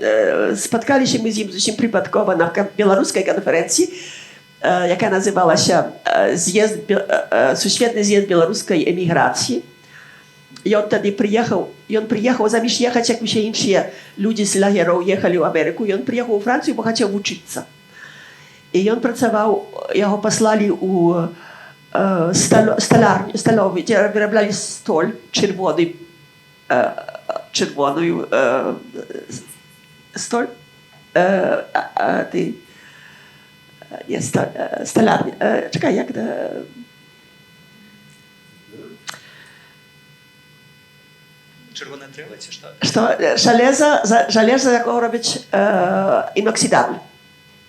спаткаліся мы з ім зусім прыпадкова на беларускай канферэнцыі, якая называлася сусветны з'езд беларускай эміграцыі. Ён тады прыехаў, ён прыехаў замеж ехаць, як усе іншыя людзі з лагераў ехалі ў Амерыку, ён прыехаў у Францыю, бо хацеў вучыцца. І ён працаваў, яго паслалі у Сталярні, сталёвы, дзе выраблялі столь чырвоны, чырвоную столь, ты, не, сталярня, чакай, як это? Чырвонае дрэва ці што? Што, жалеза, жалеза, якого робяць іноксідабл.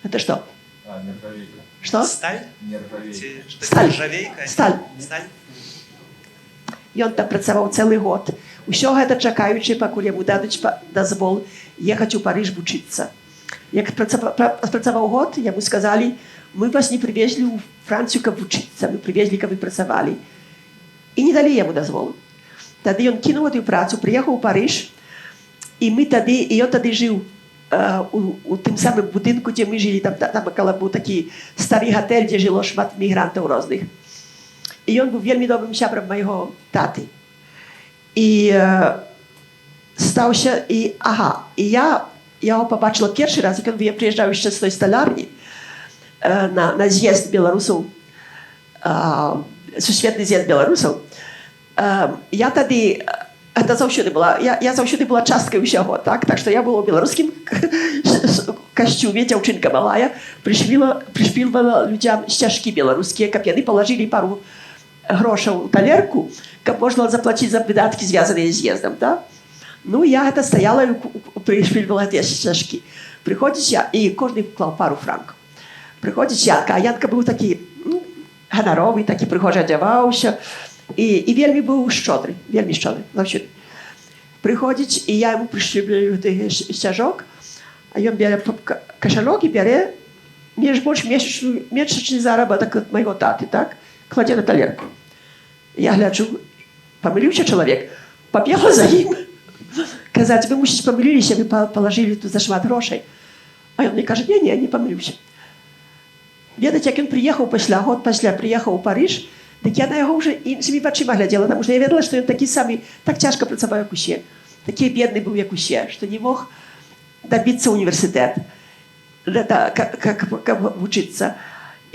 Гэта што? А, нержавейка. Што? Сталь? Нержавейка. Ці што, Сталь. нержавейка? Сталь. Сталь? Ён там працаваў цэлы год. Усё гэта чакаючы, пакуль яму дадуць дазвол ехаць у Парыж вучыцца. Як спрацаваў год, яму сказалі: «Мы вас не прывезлі ў Францыю, каб вучыцца, мы прывезлі, каб вы працавалі». І не далі яму дазволу. Тады ён кінуў гэтую працу, прыехаў у Парыж, і мы тады, і ён тады жыў у тым самым будынку, дзе мы жылі, там каля быў такі стары гатэль, дзе жыло шмат мігрантаў розных. І ён быў вельмі добрым сябрам майго таты. І стаўся, і, ага, і я яго пабачыла першы раз, як ён прыязджаў яшчэ з той сталярні на з'езд беларусаў, сусветны з'езд беларусаў. Я тады, это заўсёды была, я заўсёды была часткай усяго, так? Так што я была ў беларускім касцюме, дзяўчынка малая, прышпілвала людзям сцяжкі беларускія, каб яны палажылі пару грошаў у талерку, каб можна заплаціць за выдаткі, звязаныя з з'ездам, да? Ну, я гэта стаяла і прышпільвала гэтыя сцяжкі. Прыходзіць я, і кожны клаў пару франкаў. Прыходзіць Янка, а Янка быў такі, ну, ганаровы, такі прыгожа адзяваўся, і вельмі быў шчодры, вельмі шчодры, заўсёды. Прыходзіць, і я яму прышпільваю гэты сцяжок, а ён бярэ кашалёк і бярэ менш больш месячны заработак ад майго таты, так? Кладзе на талерку. Я гляджу, памыліўся чалавек, пабегла за ім. Казаць: «Вы, мусіць, памыліліся, вы палажылі тут зашмат грошай». А ён мне кажа: «Не, не, не памыліўся». Ведаць, як ён прыехаў пасля, год пасля прыехаў у Парыж, дык я на яго ўжо іншымі вачыма глядзела, таму што я ведала, што ён такі самы, так цяжка працаваў, як усе. Такі бедны быў, як усе, што не мог дабіцца універсітэт, да, каб вучыцца.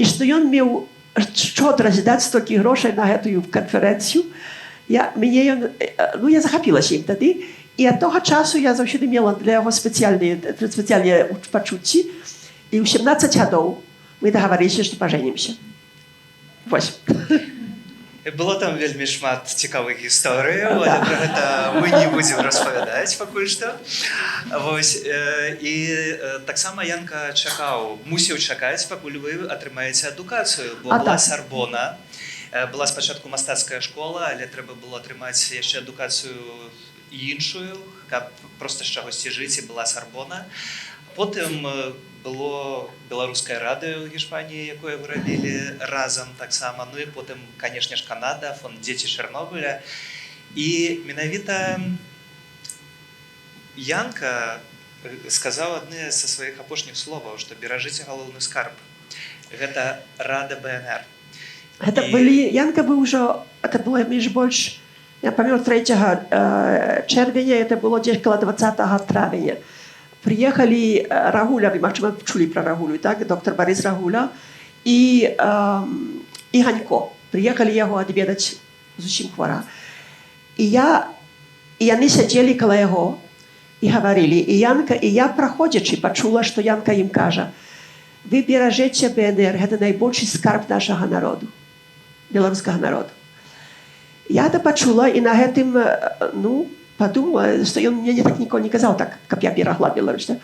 І што ён меў шчодрасць даць столькі грошай на гэтую канферэнцыю, я, мяне ён, ну, я захапілася ім тады, і ад таго часу я заўсёды мела для яго спецыяльныя пачуцці, і ў 17 гадоў мы дагаварыліся, што пажэнімся. Вось. Было там вельмі шмат цікавых гісторыяў, але пра гэта мы не будзем распавядаць пакуль што. Вось, і таксама Янка чакаў, мусіў чакаць, пакуль вы атрымаеце адукацыю, бо была Сарбона, была спачатку мастацкая школа, але трэба было атрымаць яшчэ адукацыю іншую, каб проста з чагосьці жыць, і была Сарбона. Потым было беларускае радыё ў Гішпаніі, якое вы рабілі разам таксама. Ну і потым, канешне ж, Канада, фонд «Дзеці Чарнобыля». І менавіта Янка сказаў адны са сваіх апошніх словаў, што беражыце галоўны скарб. Гэта Рада БНР. Гэта былі, Янка быў ужо, это было між больш, я памёр 3 чэрвеня, это было дзесь каля 20 травеня. Прыехалі Рагуля, вы, магчыма, чулі пра Рагулю, так? Доктор Барыс Рагуля і Ганько. Прыехалі яго адведаць, зусім хвара. І яны сядзелі каля яго і гаварылі. І Янка, і я, праходзячы, пачула, што Янка ім кажа: «Вы беражэце БНР, гэта найбольшы скарб нашага народу, беларускага народу». Я это пачула і на гэтым, ну, падумала, што ён мне не так ніколі не казаў так, каб я берагла Беларусь. Да?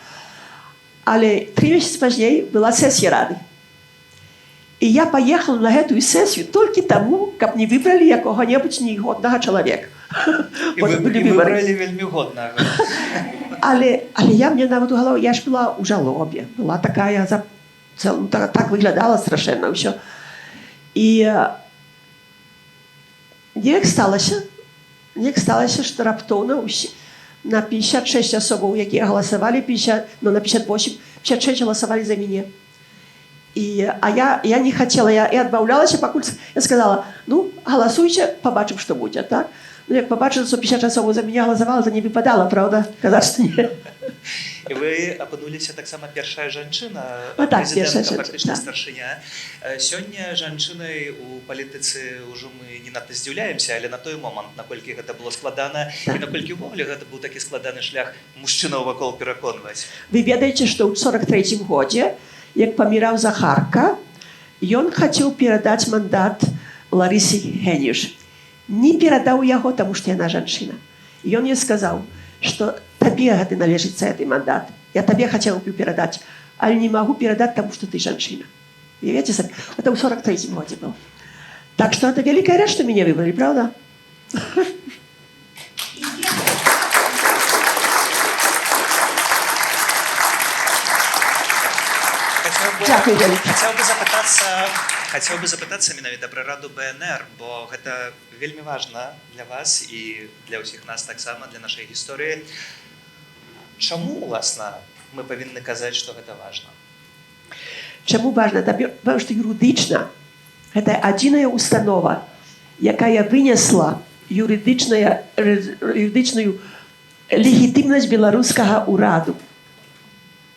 Але 3 месяцы пазней была сесія рады. І я паехала на гэтую сесію толькі таму, каб не выбралі якога-небудзь негоднага чалавека. І Бо вы, былі і выбары. выбралі вельмі годнага. Але я мне нават у галаву, я ж была ў жалобе, была такая, ну, так выглядала страшэнна ўсё. І неяк сталася, што раптоўна на 56 асобаў, якія галасавалі, 50, ну, на 58, 56 галасавалі за мяне. А я не хацела, я адмаўлялася, пакуль я сказала: «Ну, галасуйце, пабачым, што будзе», так? Ну, як пабачыла, што 50 асобаў за мяне галасавала, то не выпадала, праўда, казаць, што не. І вы апынуліся таксама першая жанчына, А, так, першая прэзідэнтка, жанчына, фактычна так. старшыня. Сёння жанчынай у палітыцы ўжо мы не надта здзіўляемся, але на той момант, наколькі гэта было складана і наколькі ўвогуле гэта быў такі складаны шлях мужчынаў вакол пераконваць. Вы ведаеце, што ў 43 годзе, як паміраў Захарка, ён хацеў перадаць мандат Ларысе Геніш. Не перадаў яго, таму што яна жанчына. І ён ёй сказаў, што табе гэты належыцца гэты мандат. Я табе хацеў бы перадаць, але не магу перадаць, таму што ты жанчына. Уявіце сабе, это ў 43 годзе было. Так што это вялікая рэч, што мяне выбралі, правда? Дзякуй вялікі. Хацеў бы запытацца менавіта пра раду БНР, бо гэта вельмі важна для вас і для ўсіх нас таксама, для нашай гісторыі. Чаму, уласна, мы павінны казаць, што гэта важна? Чаму важна? Таму што юрыдычна гэта адзіная установа, якая вынесла юрыдычную легітымнасць беларускага ўраду.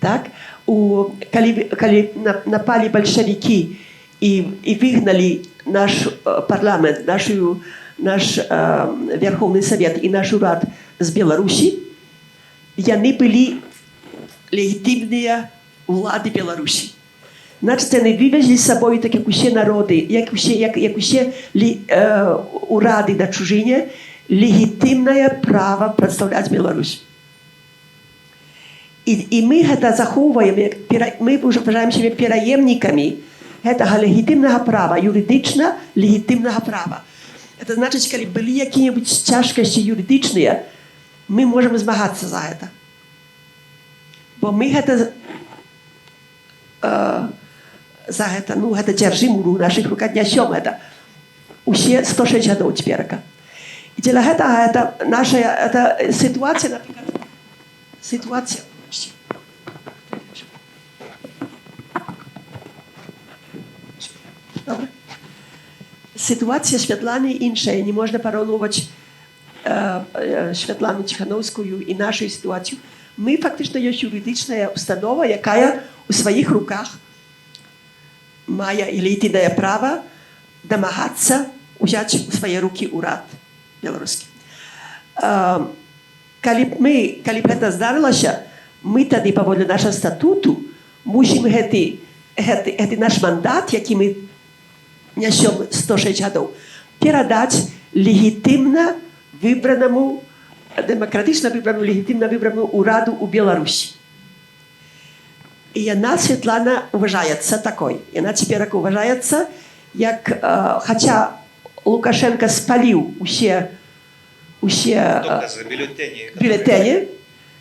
Так? Калі напалі бальшавікі і выгналі наш парламент, наш Верховны Совет і наш урад з Беларусі, яны былі легітымныя ўлады Беларусі. Значыць, яны вывезлі з сабою, так як усе народы, як усе урады на чужыне, легітымнае права прадстаўляць Беларусь. І мы гэта захоўваем, мы ўжо вважаем сябе пераемнікамі гэтага легітымнага права, юрыдычна легітымнага права. Это значыць, калі былі якія-небудзь цяжкасці юрыдычныя, мы можам змагацца за гэта. Бо мы за гэта, ну, гэта дзяржым у нашых руках, нясём гэта. Усе 106 гадоў цяперака. І дзеля гэтага это наша, это сітуацыя, напрыклад, сітуацыя. Добра. Сітуацыя Святланы іншая, не можна параўноўваць Святлану Ціханоўскую і нашу сітуацыю. Мы фактычна ёсць юрыдычная установа, якая у сваіх руках мае і легітымнае права дамагацца узяць у свае рукі ўрад беларускі. Калі б гэта здарылася, мы тады паводле нашага статуту мусім гэты наш мандат, які мы нясём 106 гадоў, перадаць легітымна выбранаму, дэмакратычна выбранаму, легітымна выбранаму ўраду ў Беларусі. І яна, Святлана, уважаецца такой. Яна цяпер уважаецца, як, хаця Лукашенко спаліў усе доказы, бюлетэні, бюлетэні,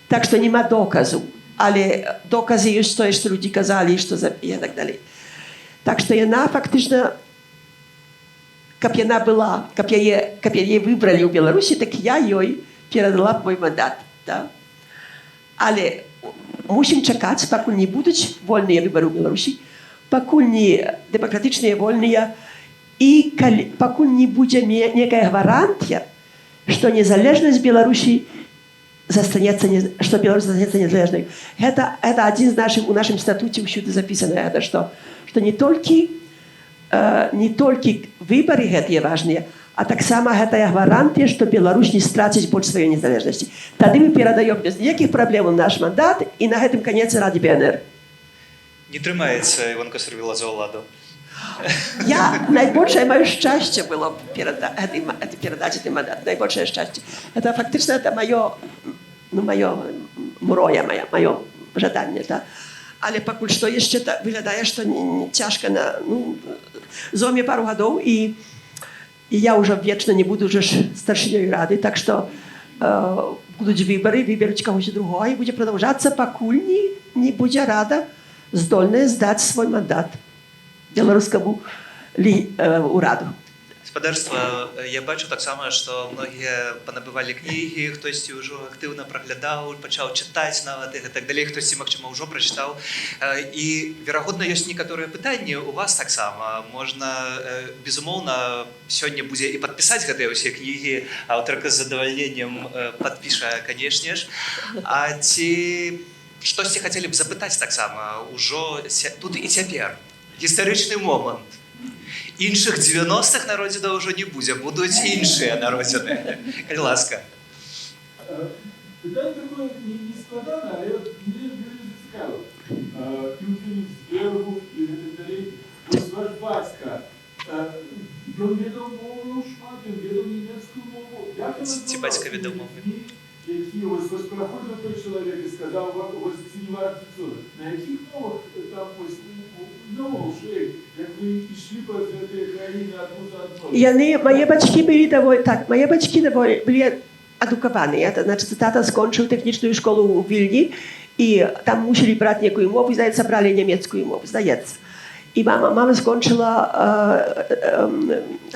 так што няма доказу. Але доказы ёсць тое, што людзі казалі, што за, і так далей. Так што яна фактычна, каб яна была, каб яе выбралі ў Беларусі, так я ёй перадала б мой мандат. Да? Але мусім чакаць, пакуль не будуць вольныя выбары ў Беларусі, пакуль не дэмакратычныя, вольныя, і пакуль не будзе некая гарантія, што незалежнасць Беларусі застанецца, не, што Беларусь застанецца незалежнай. Гэта адзін з нашых, у нашым статуце ўсюды запісана гэта, што не толькі выбары гэтыя важныя, а таксама гэтая гарантія, што Беларусь не страціць больш сваёй незалежнасці. Тады мы перадаём без ніякіх праблем наш мандат, і на гэтым канец Раді БНР. Не трымаецца Іванка Сурвіла за ўладу. Я найбольшае маё шчасце было б перадаць гэты мандат, найбольшае шчасце. Это фактычна это маё, ну, маё мроя моя, маё жаданне, да. Але пакуль што яшчэ та, выглядае, што не, цяжка на, ну, зойме пару гадоў, і я ўжо вечна не буду ўжо ж старшынёй рады, так што будуць выбары, выберуць кагось другога, і будзе прадаўжацца, пакуль не будзе рада здольная здаць свой мандат беларускаму ураду. Спадарства, я бачу таксама, што многія панабывалі кнігі, хтосьці ўжо актыўна праглядаў, пачаў чытаць нават і гэтак далей, хтосьці, магчыма, ўжо прачытаў. І, верагодна, ёсць некаторыя пытанні у вас таксама. Можна, безумоўна, сёння будзе і падпісаць гэтыя ўсе кнігі, аўтарка з задавальненнем падпіша, канешне ж. А ці штосьці хацелі б запытаць таксама ўжо тут і цяпер? Гістарычны момант. Іншых 90-х народзінаў ўжо не будзе, будуць іншыя народзіны. Калі ласка. Пытанне такое не складанае, але от мяне вельмі зацікавіла. І ў Кёнігсбергу, і гэтак далей. Вось ваш бацька, ён ведаў мову шмат, ён ведаў нямецкую мову. Як ён Ці бацька ведаў мовы? Які вось праходзіў той чалавек і сказаў: «Вось ці не ваш дзіцёнак». На якіх мовах там вось, ну, як вы ішлі праз гэтыя краіны адну за адной? Яны, мае бацькі былі даволі, так, мае бацькі даволі былі адукаваныя. Это, значит, тата скончыў тэхнічную школу ў Вільні, і там мусілі браць некую мову, і, здаецца, бралі нямецкую мову, здаецца. І мама скончыла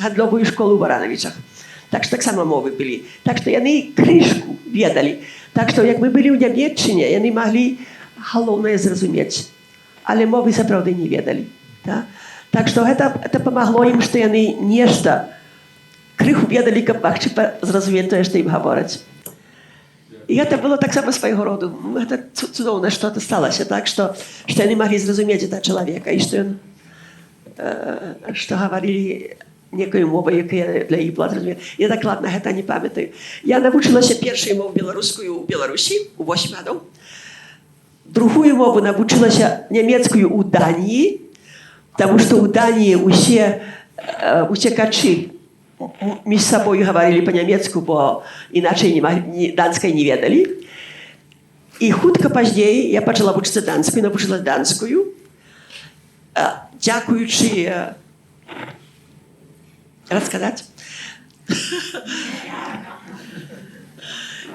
гандлёвую школу ў Баранавічах. Так што таксама мовы былі. Так што яны крышку ведалі. Так што як мы былі ў Нямеччыне, яны маглі галоўнае зразумець. Але мовы сапраўды не ведалі. Так, так што гэта памагло ім, што яны нешта крыху ведалі, каб магчы зразумець тое, што ім гавораць. І гэта было таксама свайго роду. Гэта цудоўна, што это сталася, так, што яны маглі зразумець этого чалавека і што ён, што гаварылі некую мову, якая для іх была зразумела. Я дакладна гэта не памятаю. Я навучылася першай мову беларускую ў Беларусі у 8 гадоў. Другую мову навучылася, нямецкую, ў Даніі, таму што ў Даніі усе уцекачы між сабою гаварылі па-нямецку, бо іначай не маглі, ні, данскай не ведалі. І хутка пазней я пачала вучыцца данскую, навучыла данскую. Дзякуючы, расказаць?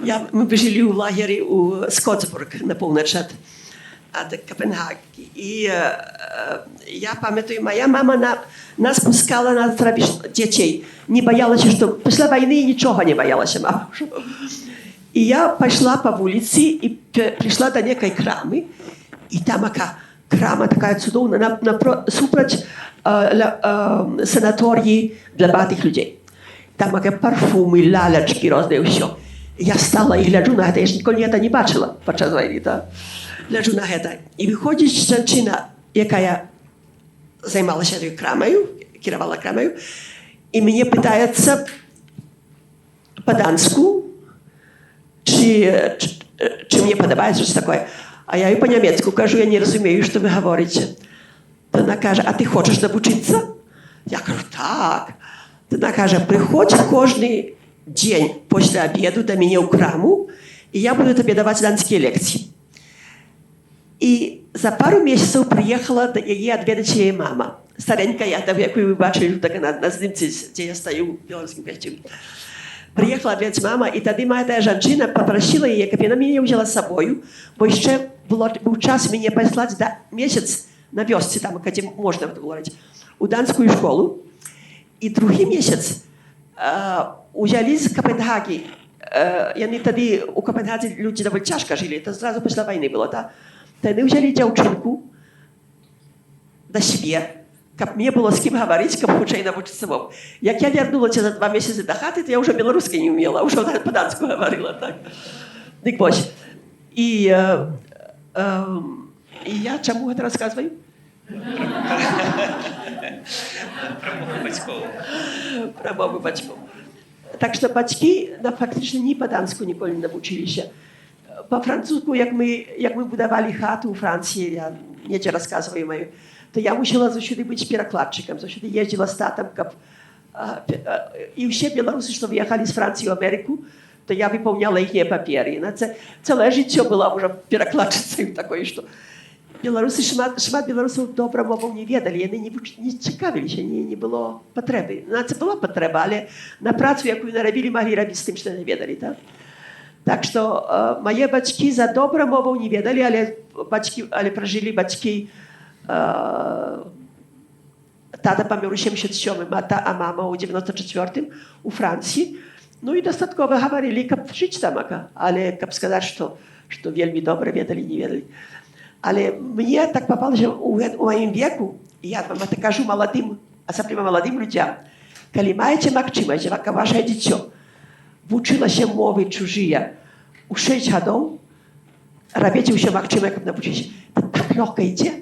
Мы жылі ў лагеры ў Скотсбург на поўнач ад Капенгагі. І я памятаю, моя мама нас пускала на дзяцей. Не баялася, што пасля вайны нічога не баялася мама. І я пайшла па вуліцы і прыйшла да некай крамы, і там ака крама такая цудоўна супраць санаторыі для багатых людзей. Там ака парфумы, лялечкі розныя, ўсё. Я стала і гляджу на гэта, я ж ніколі гэта не бачыла падчас вайны, так? Гляджу на гэта. І выходзіць жанчына, якая займалася той крамаю, кіравала крамаю, і мяне пытаецца па-данску, ці мне падабаецца что такое. А я і па-нямецку кажу: «Я не разумею, што вы гаворыце». То яна кажа: «А ты хочаш навучыцца?» Я кажу: «Так». То яна кажа: «Прыходзь кожны дзень пасля обеду да мяне ў краму, і я буду табе даваць данскія лекцыі». І за пару месяцаў прыехала да яе адведаць яе мама. Старенькая, я там, якую вы бачылі так на здымцы, дзе я стаю ў беларускім касцюме. Прыехала адведаць мама, і тады моя тая жанчына папрасіла яе, каб яна мяне ўзяла з сабою, бо яшчэ быў час мяне паслаць да месяц на вёсцы, там, дзе можна было рабіць, у данскую школу. І другі месяц узялі з Капенгагі. Яны тады у Капенгадзе людзі даволі цяжка жылі, это зразу пасля вайны было, так? То яны ўзялі дзяўчынку да сябе, каб мне было з кім гаварыць, каб хутчэй навучыцца мову. Як я вярнулася за 2 месяцы да хаты, то я ўжо беларускай не умела, ўжо па-данску гаварыла, так. Дык вось. І я чаму гэта расказваю? Пра мову бацькоў. Пра мову бацькоў. Так што бацькі фактычна ні па-данску ніколі не навучыліся. Па-французску, як мы будавалі хату ў Францыі, я недзе расказваю маю, то я мусіла заўсёды быць перакладчыкам, заўсёды ездзіла з татам, каб і ўсе беларусы, што выехалі з Францыі ў Амерыку, то я выпаўняла іхнія паперы. На це цэлае жыццё была ўжо перакладчыцай такой, што беларусы шмат беларусаў добра мову не ведалі, яны не цікавіліся, не было патрэбы. На це была патрэба, але на працу, якую нарабілі, маглі рабіць з тым, што не ведалі, так? Так што мае бацькі за добра мову не ведалі, але пражылі бацькі. Тата памёр у 77-м, а мама ў 94-м у Францыі. Ну і дастаткова гаварылі, каб жыць тамака, але каб сказаць, што вельмі добра ведалі, не ведалі. Але мне так папалася у маім веку, і я вам это кажу маладым, асабліва маладым людзям, калі маеце магчымасць, каб вашае дзіцё вучылася мовы чужыя у 6 гадоў, рабіце ўсё магчымае, каб навучыць. Это так лёгка ідзе.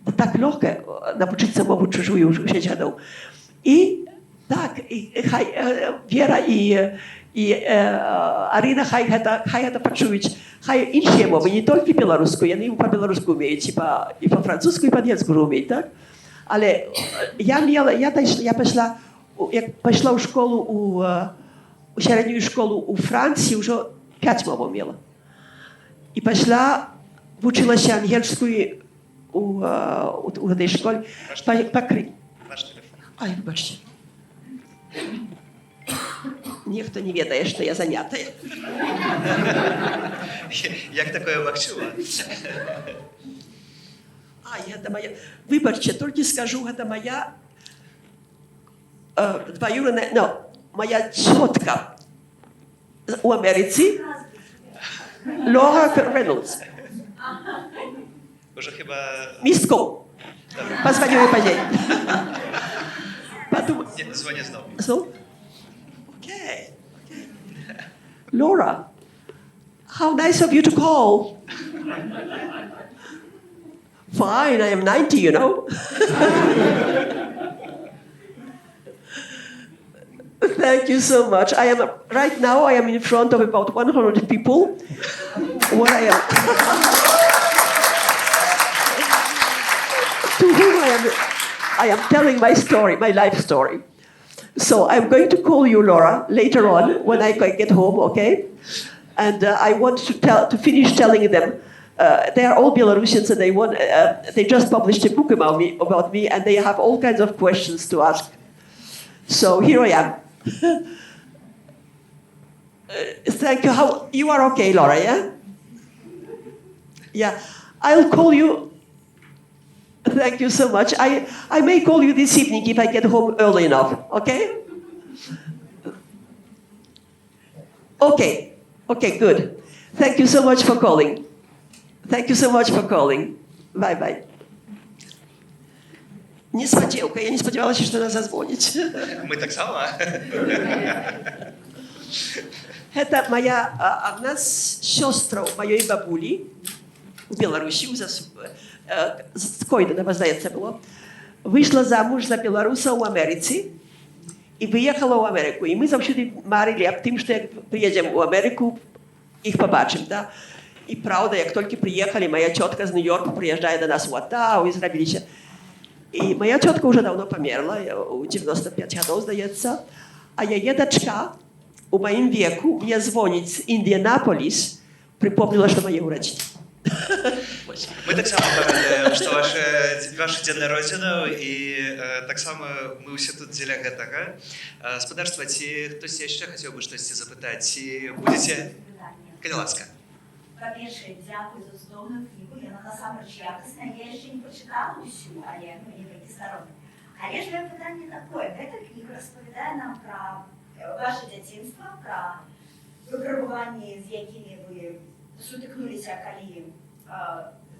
Это так лёгка навучыцца мову чужую ў 6 гадоў. І так, і хай Вера і Арына хай гэта пачуюць. Хай іншыя мовы, не толькі беларускую, яны і па-беларуску умеюць, і па-французску, і па-ангельску ўжо умеюць, так? Але я мела, я, дайшла, я пайшла, як пайшла ў школу у сярэднюю школу ў Францыі, ўжо пяць моваў мела. І пайшла, вучылася ангельскую у гэтай школе. Ваш телефон. Ай, выбачце. Ніхто не ведае, што я занятая. Як такое магчыма? А, гэта моя... Выбачце, толькі скажу, гэта моя двоюродная, no, моя цётка у Амерыцы, Laura Reynolds. Уже chyba. Missed call. Dobra. Пазваню ёй пазней. Потом. Nie, dzwonię znowu. So? Okay. Laura, how nice of you to call. Fine, I am 90, you know. Thank you so much. I am right now I am in front of about 100 people. What I am to whom I am telling my story, my life story. So I'm going to call you, Laura, later on when I get home, okay? And I want to finish telling them. They are all Belarusians, and they just published a book about me, and they have all kinds of questions to ask. So here I am. Thank you. How you are okay, Laura? Yeah. Yeah. I'll call you. Thank you so much. I may call you this evening if I get home early enough, okay? Okay, okay, good. Thank you so much for calling. Thank you so much for calling. Bye bye. Неспадзеўка, я не спадзявалася, што яна зазвоніць. Мы таксама. Гэта моя адна з сёстраў маёй бабулі у Беларусі, з Койданова, здаецца, было, выйшла замуж за беларуса ў Амерыцы і выехала ў Амерыку. І мы заўсёды марылі аб тым, што як прыедзем у Амерыку, іх пабачым. Да? І праўда, як толькі прыехалі, моя цётка з Нью-Йорку прыязджае да нас у Оттаву, і зрабіліся. І моя цётка ўжо даўно памерла, у 95 гадоў, здаецца, а яе дачка у маім веку мне звоніць з Індыянаполіс, прыпомніла, што мае ўраджэнні. Вось. Мы таксама памятаем, што ваш дзень народзінаў, і таксама мы ўсе тут дзеля гэтага. Спадарства, ці хтось яшчэ хацеў бы штосьці запытаць, ці будзеце? Калі ласка. Па-першае, дзякуй за цудоўную кнігу. Яна насамрэч якасная. Я яшчэ не прачытала ўсю, але, ну, некалькі старонак. Але ж маё пытанне такое. Гэта кніга распавядае нам пра ваше дзяцінства, пра выпрабаванні, з якімі вы сутыкнуліся, калі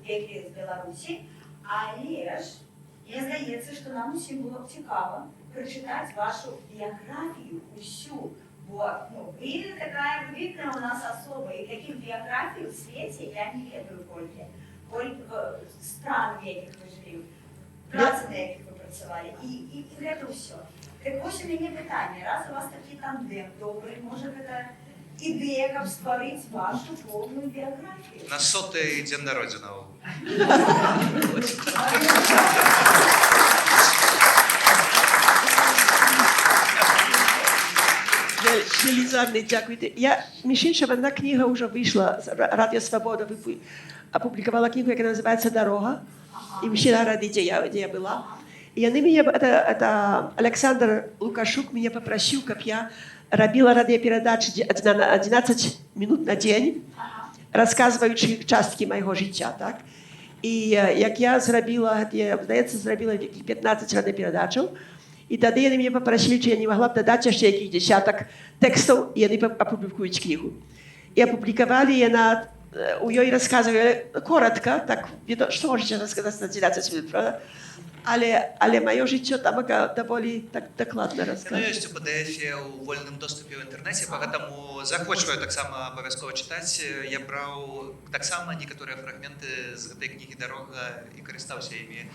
беглі з Беларусі. Але ж мне здаецца, што нам усім было б цікава прачытаць вашу біяграфію усю. Бо, ну, вы такая выбітная у нас асоба, і такіх біяграфій у свеце я не ведаю колькі. Колькі стран, в якіх вы жылі, працы, на якіх вы працавалі, і гэта ўсё. Так вось у мяне пытанне: раз у вас такі тандэм добры, можа, гэта ідэя, каб стварыць вашу поўную біяграфію? На 100-ы дзень народзінаў. Велізарны дзякуй. Я, між іншым, адна кніга ўжо выйшла, Радыё Свабода апублікавала кнігу, якая называецца «Дарога». І ўсе гарады, дзе я была. І яны мяне, это Александр Лукашук мяне папрасіў, каб я рабіла радыёперадачы 11 минут на дзень, расказваючы часткі майго жыцця, так? І як я зрабіла, я, здаецца, зрабіла 15 радыёперадачаў, і тады яны мяне папрасілі, ці я не магла б дадаць яшчэ якіх дзесятак тэкстаў, і яны апублікуюць кнігу. І апублікавалі, яна у ёй расказвае коротко, так, што можаце расказаць на 12 минут, правда? Але маё жыццё там даволі так дакладна Яно расказана. ёсць у PDF у вольным доступе ў інтэрнэце, поэтому заахвочваю таксама абавязкова чытаць. Я браў таксама некаторыя фрагменты з гэтай кнігі «Дарога» і карыстаўся імі,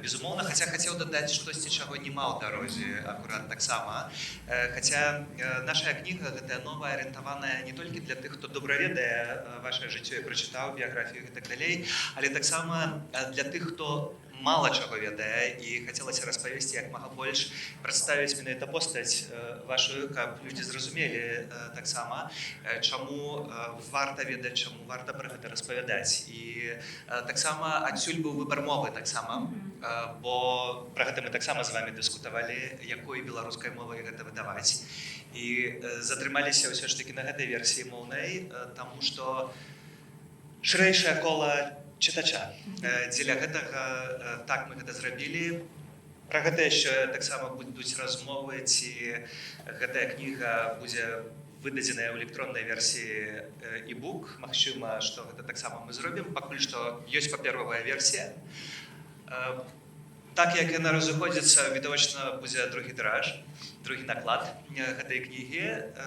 безумоўна, хаця хацеў дадаць штосьці, чаго няма ў «Дарозе» акурат таксама. Хаця наша кніга гэтая новая арыентаваная не толькі для тых, хто добра ведае ваша жыццё і прачытаў біяграфію і так далей, але таксама для тых, хто мала чаго ведае, і хацелася распавесці як мага больш, прадставіць менавіта постаць вашу, каб людзі зразумелі таксама, чаму варта ведаць, чаму варта пра гэта распавядаць. І таксама адсюль быў выбар мовы таксама, бо пра гэта мы таксама з вами дыскутавалі, якой беларускай мовай гэта выдаваць. І затрымаліся ўсё ж такі на гэтай версіі моўнай, таму што шырэйшае кола чытача. Дзеля гэтага так мы гэта зрабілі. Пра гэта яшчэ таксама будуць размовы, ці гэтая кніга будзе выдадзеная ў электроннай версіі e-book. Магчыма, што гэта таксама мы зробім. Пакуль што ёсць паперовая версія. Так як яна разыходзіцца, відавочна, будзе другі тыраж, другі наклад гэтай кнігі,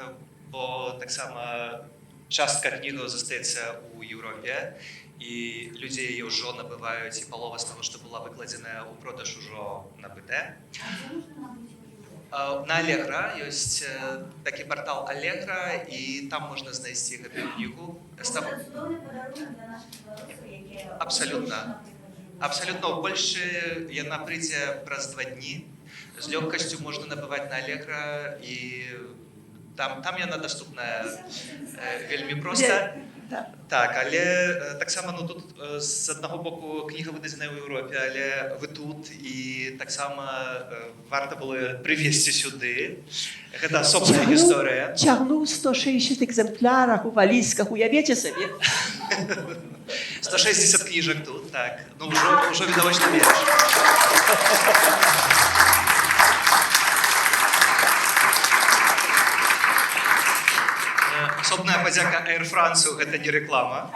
бо таксама частка кнігаў застаецца ў Еўропе, і людзі яе ўжо набываюць, і палова з таго, што была выкладзеная ў продаж, ужо набытая. А дзе можна набыць у Еўропе? На Allegro ёсць такі партал Allegro, і там можна знайсці гэтую кнігу. Гэта цудоўны падарунак для нашых беларусаў, якія ў Абсалютна. Польшчы, напрыклад, жывуць. Абсалютна, ў Польшчы яна прыйдзе праз 2 дні. З лёгкасцю можна набываць на Allegro, і там яна даступная вельмі проста. Да. Так, але таксама, ну, тут з аднаго боку кніга выдадзеная ў Еўропе, але вы тут, і таксама варта было прывезці сюды. Гэта асобная гісторыя. Цягнуў 160 экземплярах у валізках, уявіце сабе. 160 кніжак тут, так. Ну, ўжо відавочна менш. Асобная падзяка Air France, гэта не рэклама.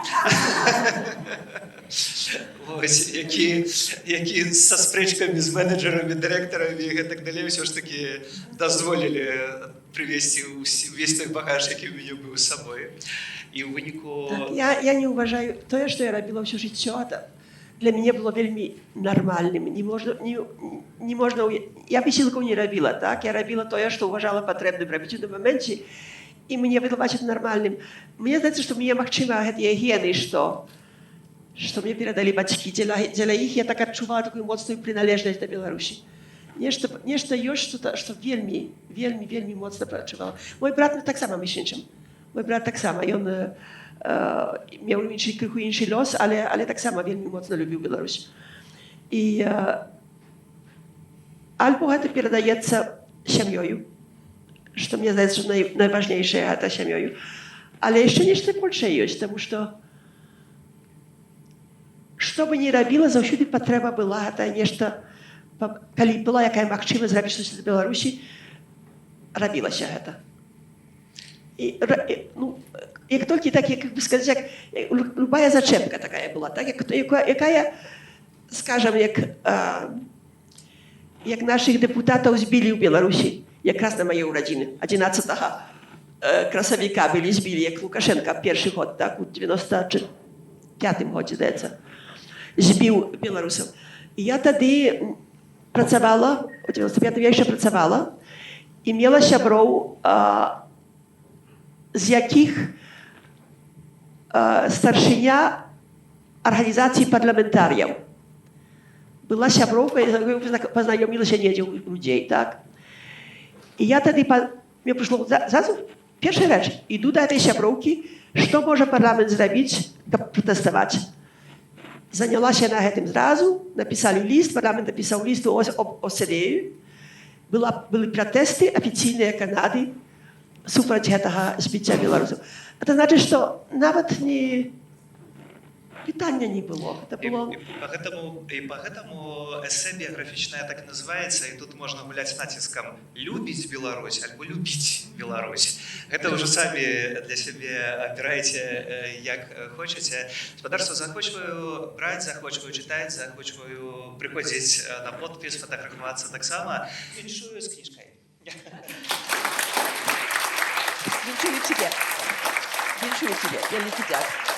Вось, які са спрэчкамі з менеджерамі, дырэктарамі і гэтак далей ўсё ж такі дазволілі прывезці увесь той багаж, які ў мяне быў з сабой. І ў выніку. Так, я не ўважаю тое, што я рабіла ўсё жыццё, это для мяне было вельмі нармальным. Не можна, не, не можна, я высілкаў не рабіла, так? Я рабіла тое, што ўважала патрэбным рабіць у тым моманце, і мне выдаваць это нармальным. Мне здаецца, што мне, магчыма, гэтыя гены, што мне перадалі бацькі, дзеля іх я так адчувала такую моцную прыналежнасць да Беларусі. Нешта ёсць, што вельмі, вельмі, вельмі моцна прачувала. Мой брат, ну, таксама, між іншым. Мой брат таксама, ён меў іншы, крыху іншы лёс, але таксама вельмі моцна любіў Беларусь. І альбо гэта перадаецца сям'ёю, што мне здаецца, што найважнейшае гэта сям'ёю. Але яшчэ нешта большее ёсць, таму што што бы ні рабіла, заўсёды патрэба была гэта нешта, калі была якая магчымасць зрабіць штось для Беларусі, рабілася гэта. І, ну, як толькі так, як бы сказаць, як любая зачэпка такая была, так, якая, скажам, як нашых дэпутатаў збілі ў Беларусі, якраз на мае ўрадзіны, 11 красавіка былі збілі, як Лукашенко першы год, так, у 95 годзе, здаецца, збіў беларусаў. І я тады працавала, у 95 я яшчэ працавала, і мела сяброў, з якіх старшыня арганізацыі парламентарыяў. Была сяброўка, з якой пазнаёмілася недзе ў людзей, так? І я тады, мне прыйшло зразу першая рэч, іду да этой сяброўкі, што можа парламент зрабіць, каб пратэставаць. Занялася на гэтым зразу, напісалі ліст, парламент напісаў ліст у ОСД. Былі пратэсты афіцыйныя Канады супраць гэтага збіцця беларусаў. Это значыць, што нават не Пытання не было. Это было. І па гэтаму эсэ біяграфічнае так і называецца, і тут можна гуляць націскам: «Любіць Беларусь» альбо «Любіць Беларусь». Гэта ўжо самі для сябе абіраеце, як хочаце. Спадарства, заахвочваю браць, заахвочваю чытаць, заахвочваю прыходзіць на подпіс, фатаграфавацца таксама. Віншую з кніжкай. Віншую цябе. Віншую цябе. Вялікі дзякуй.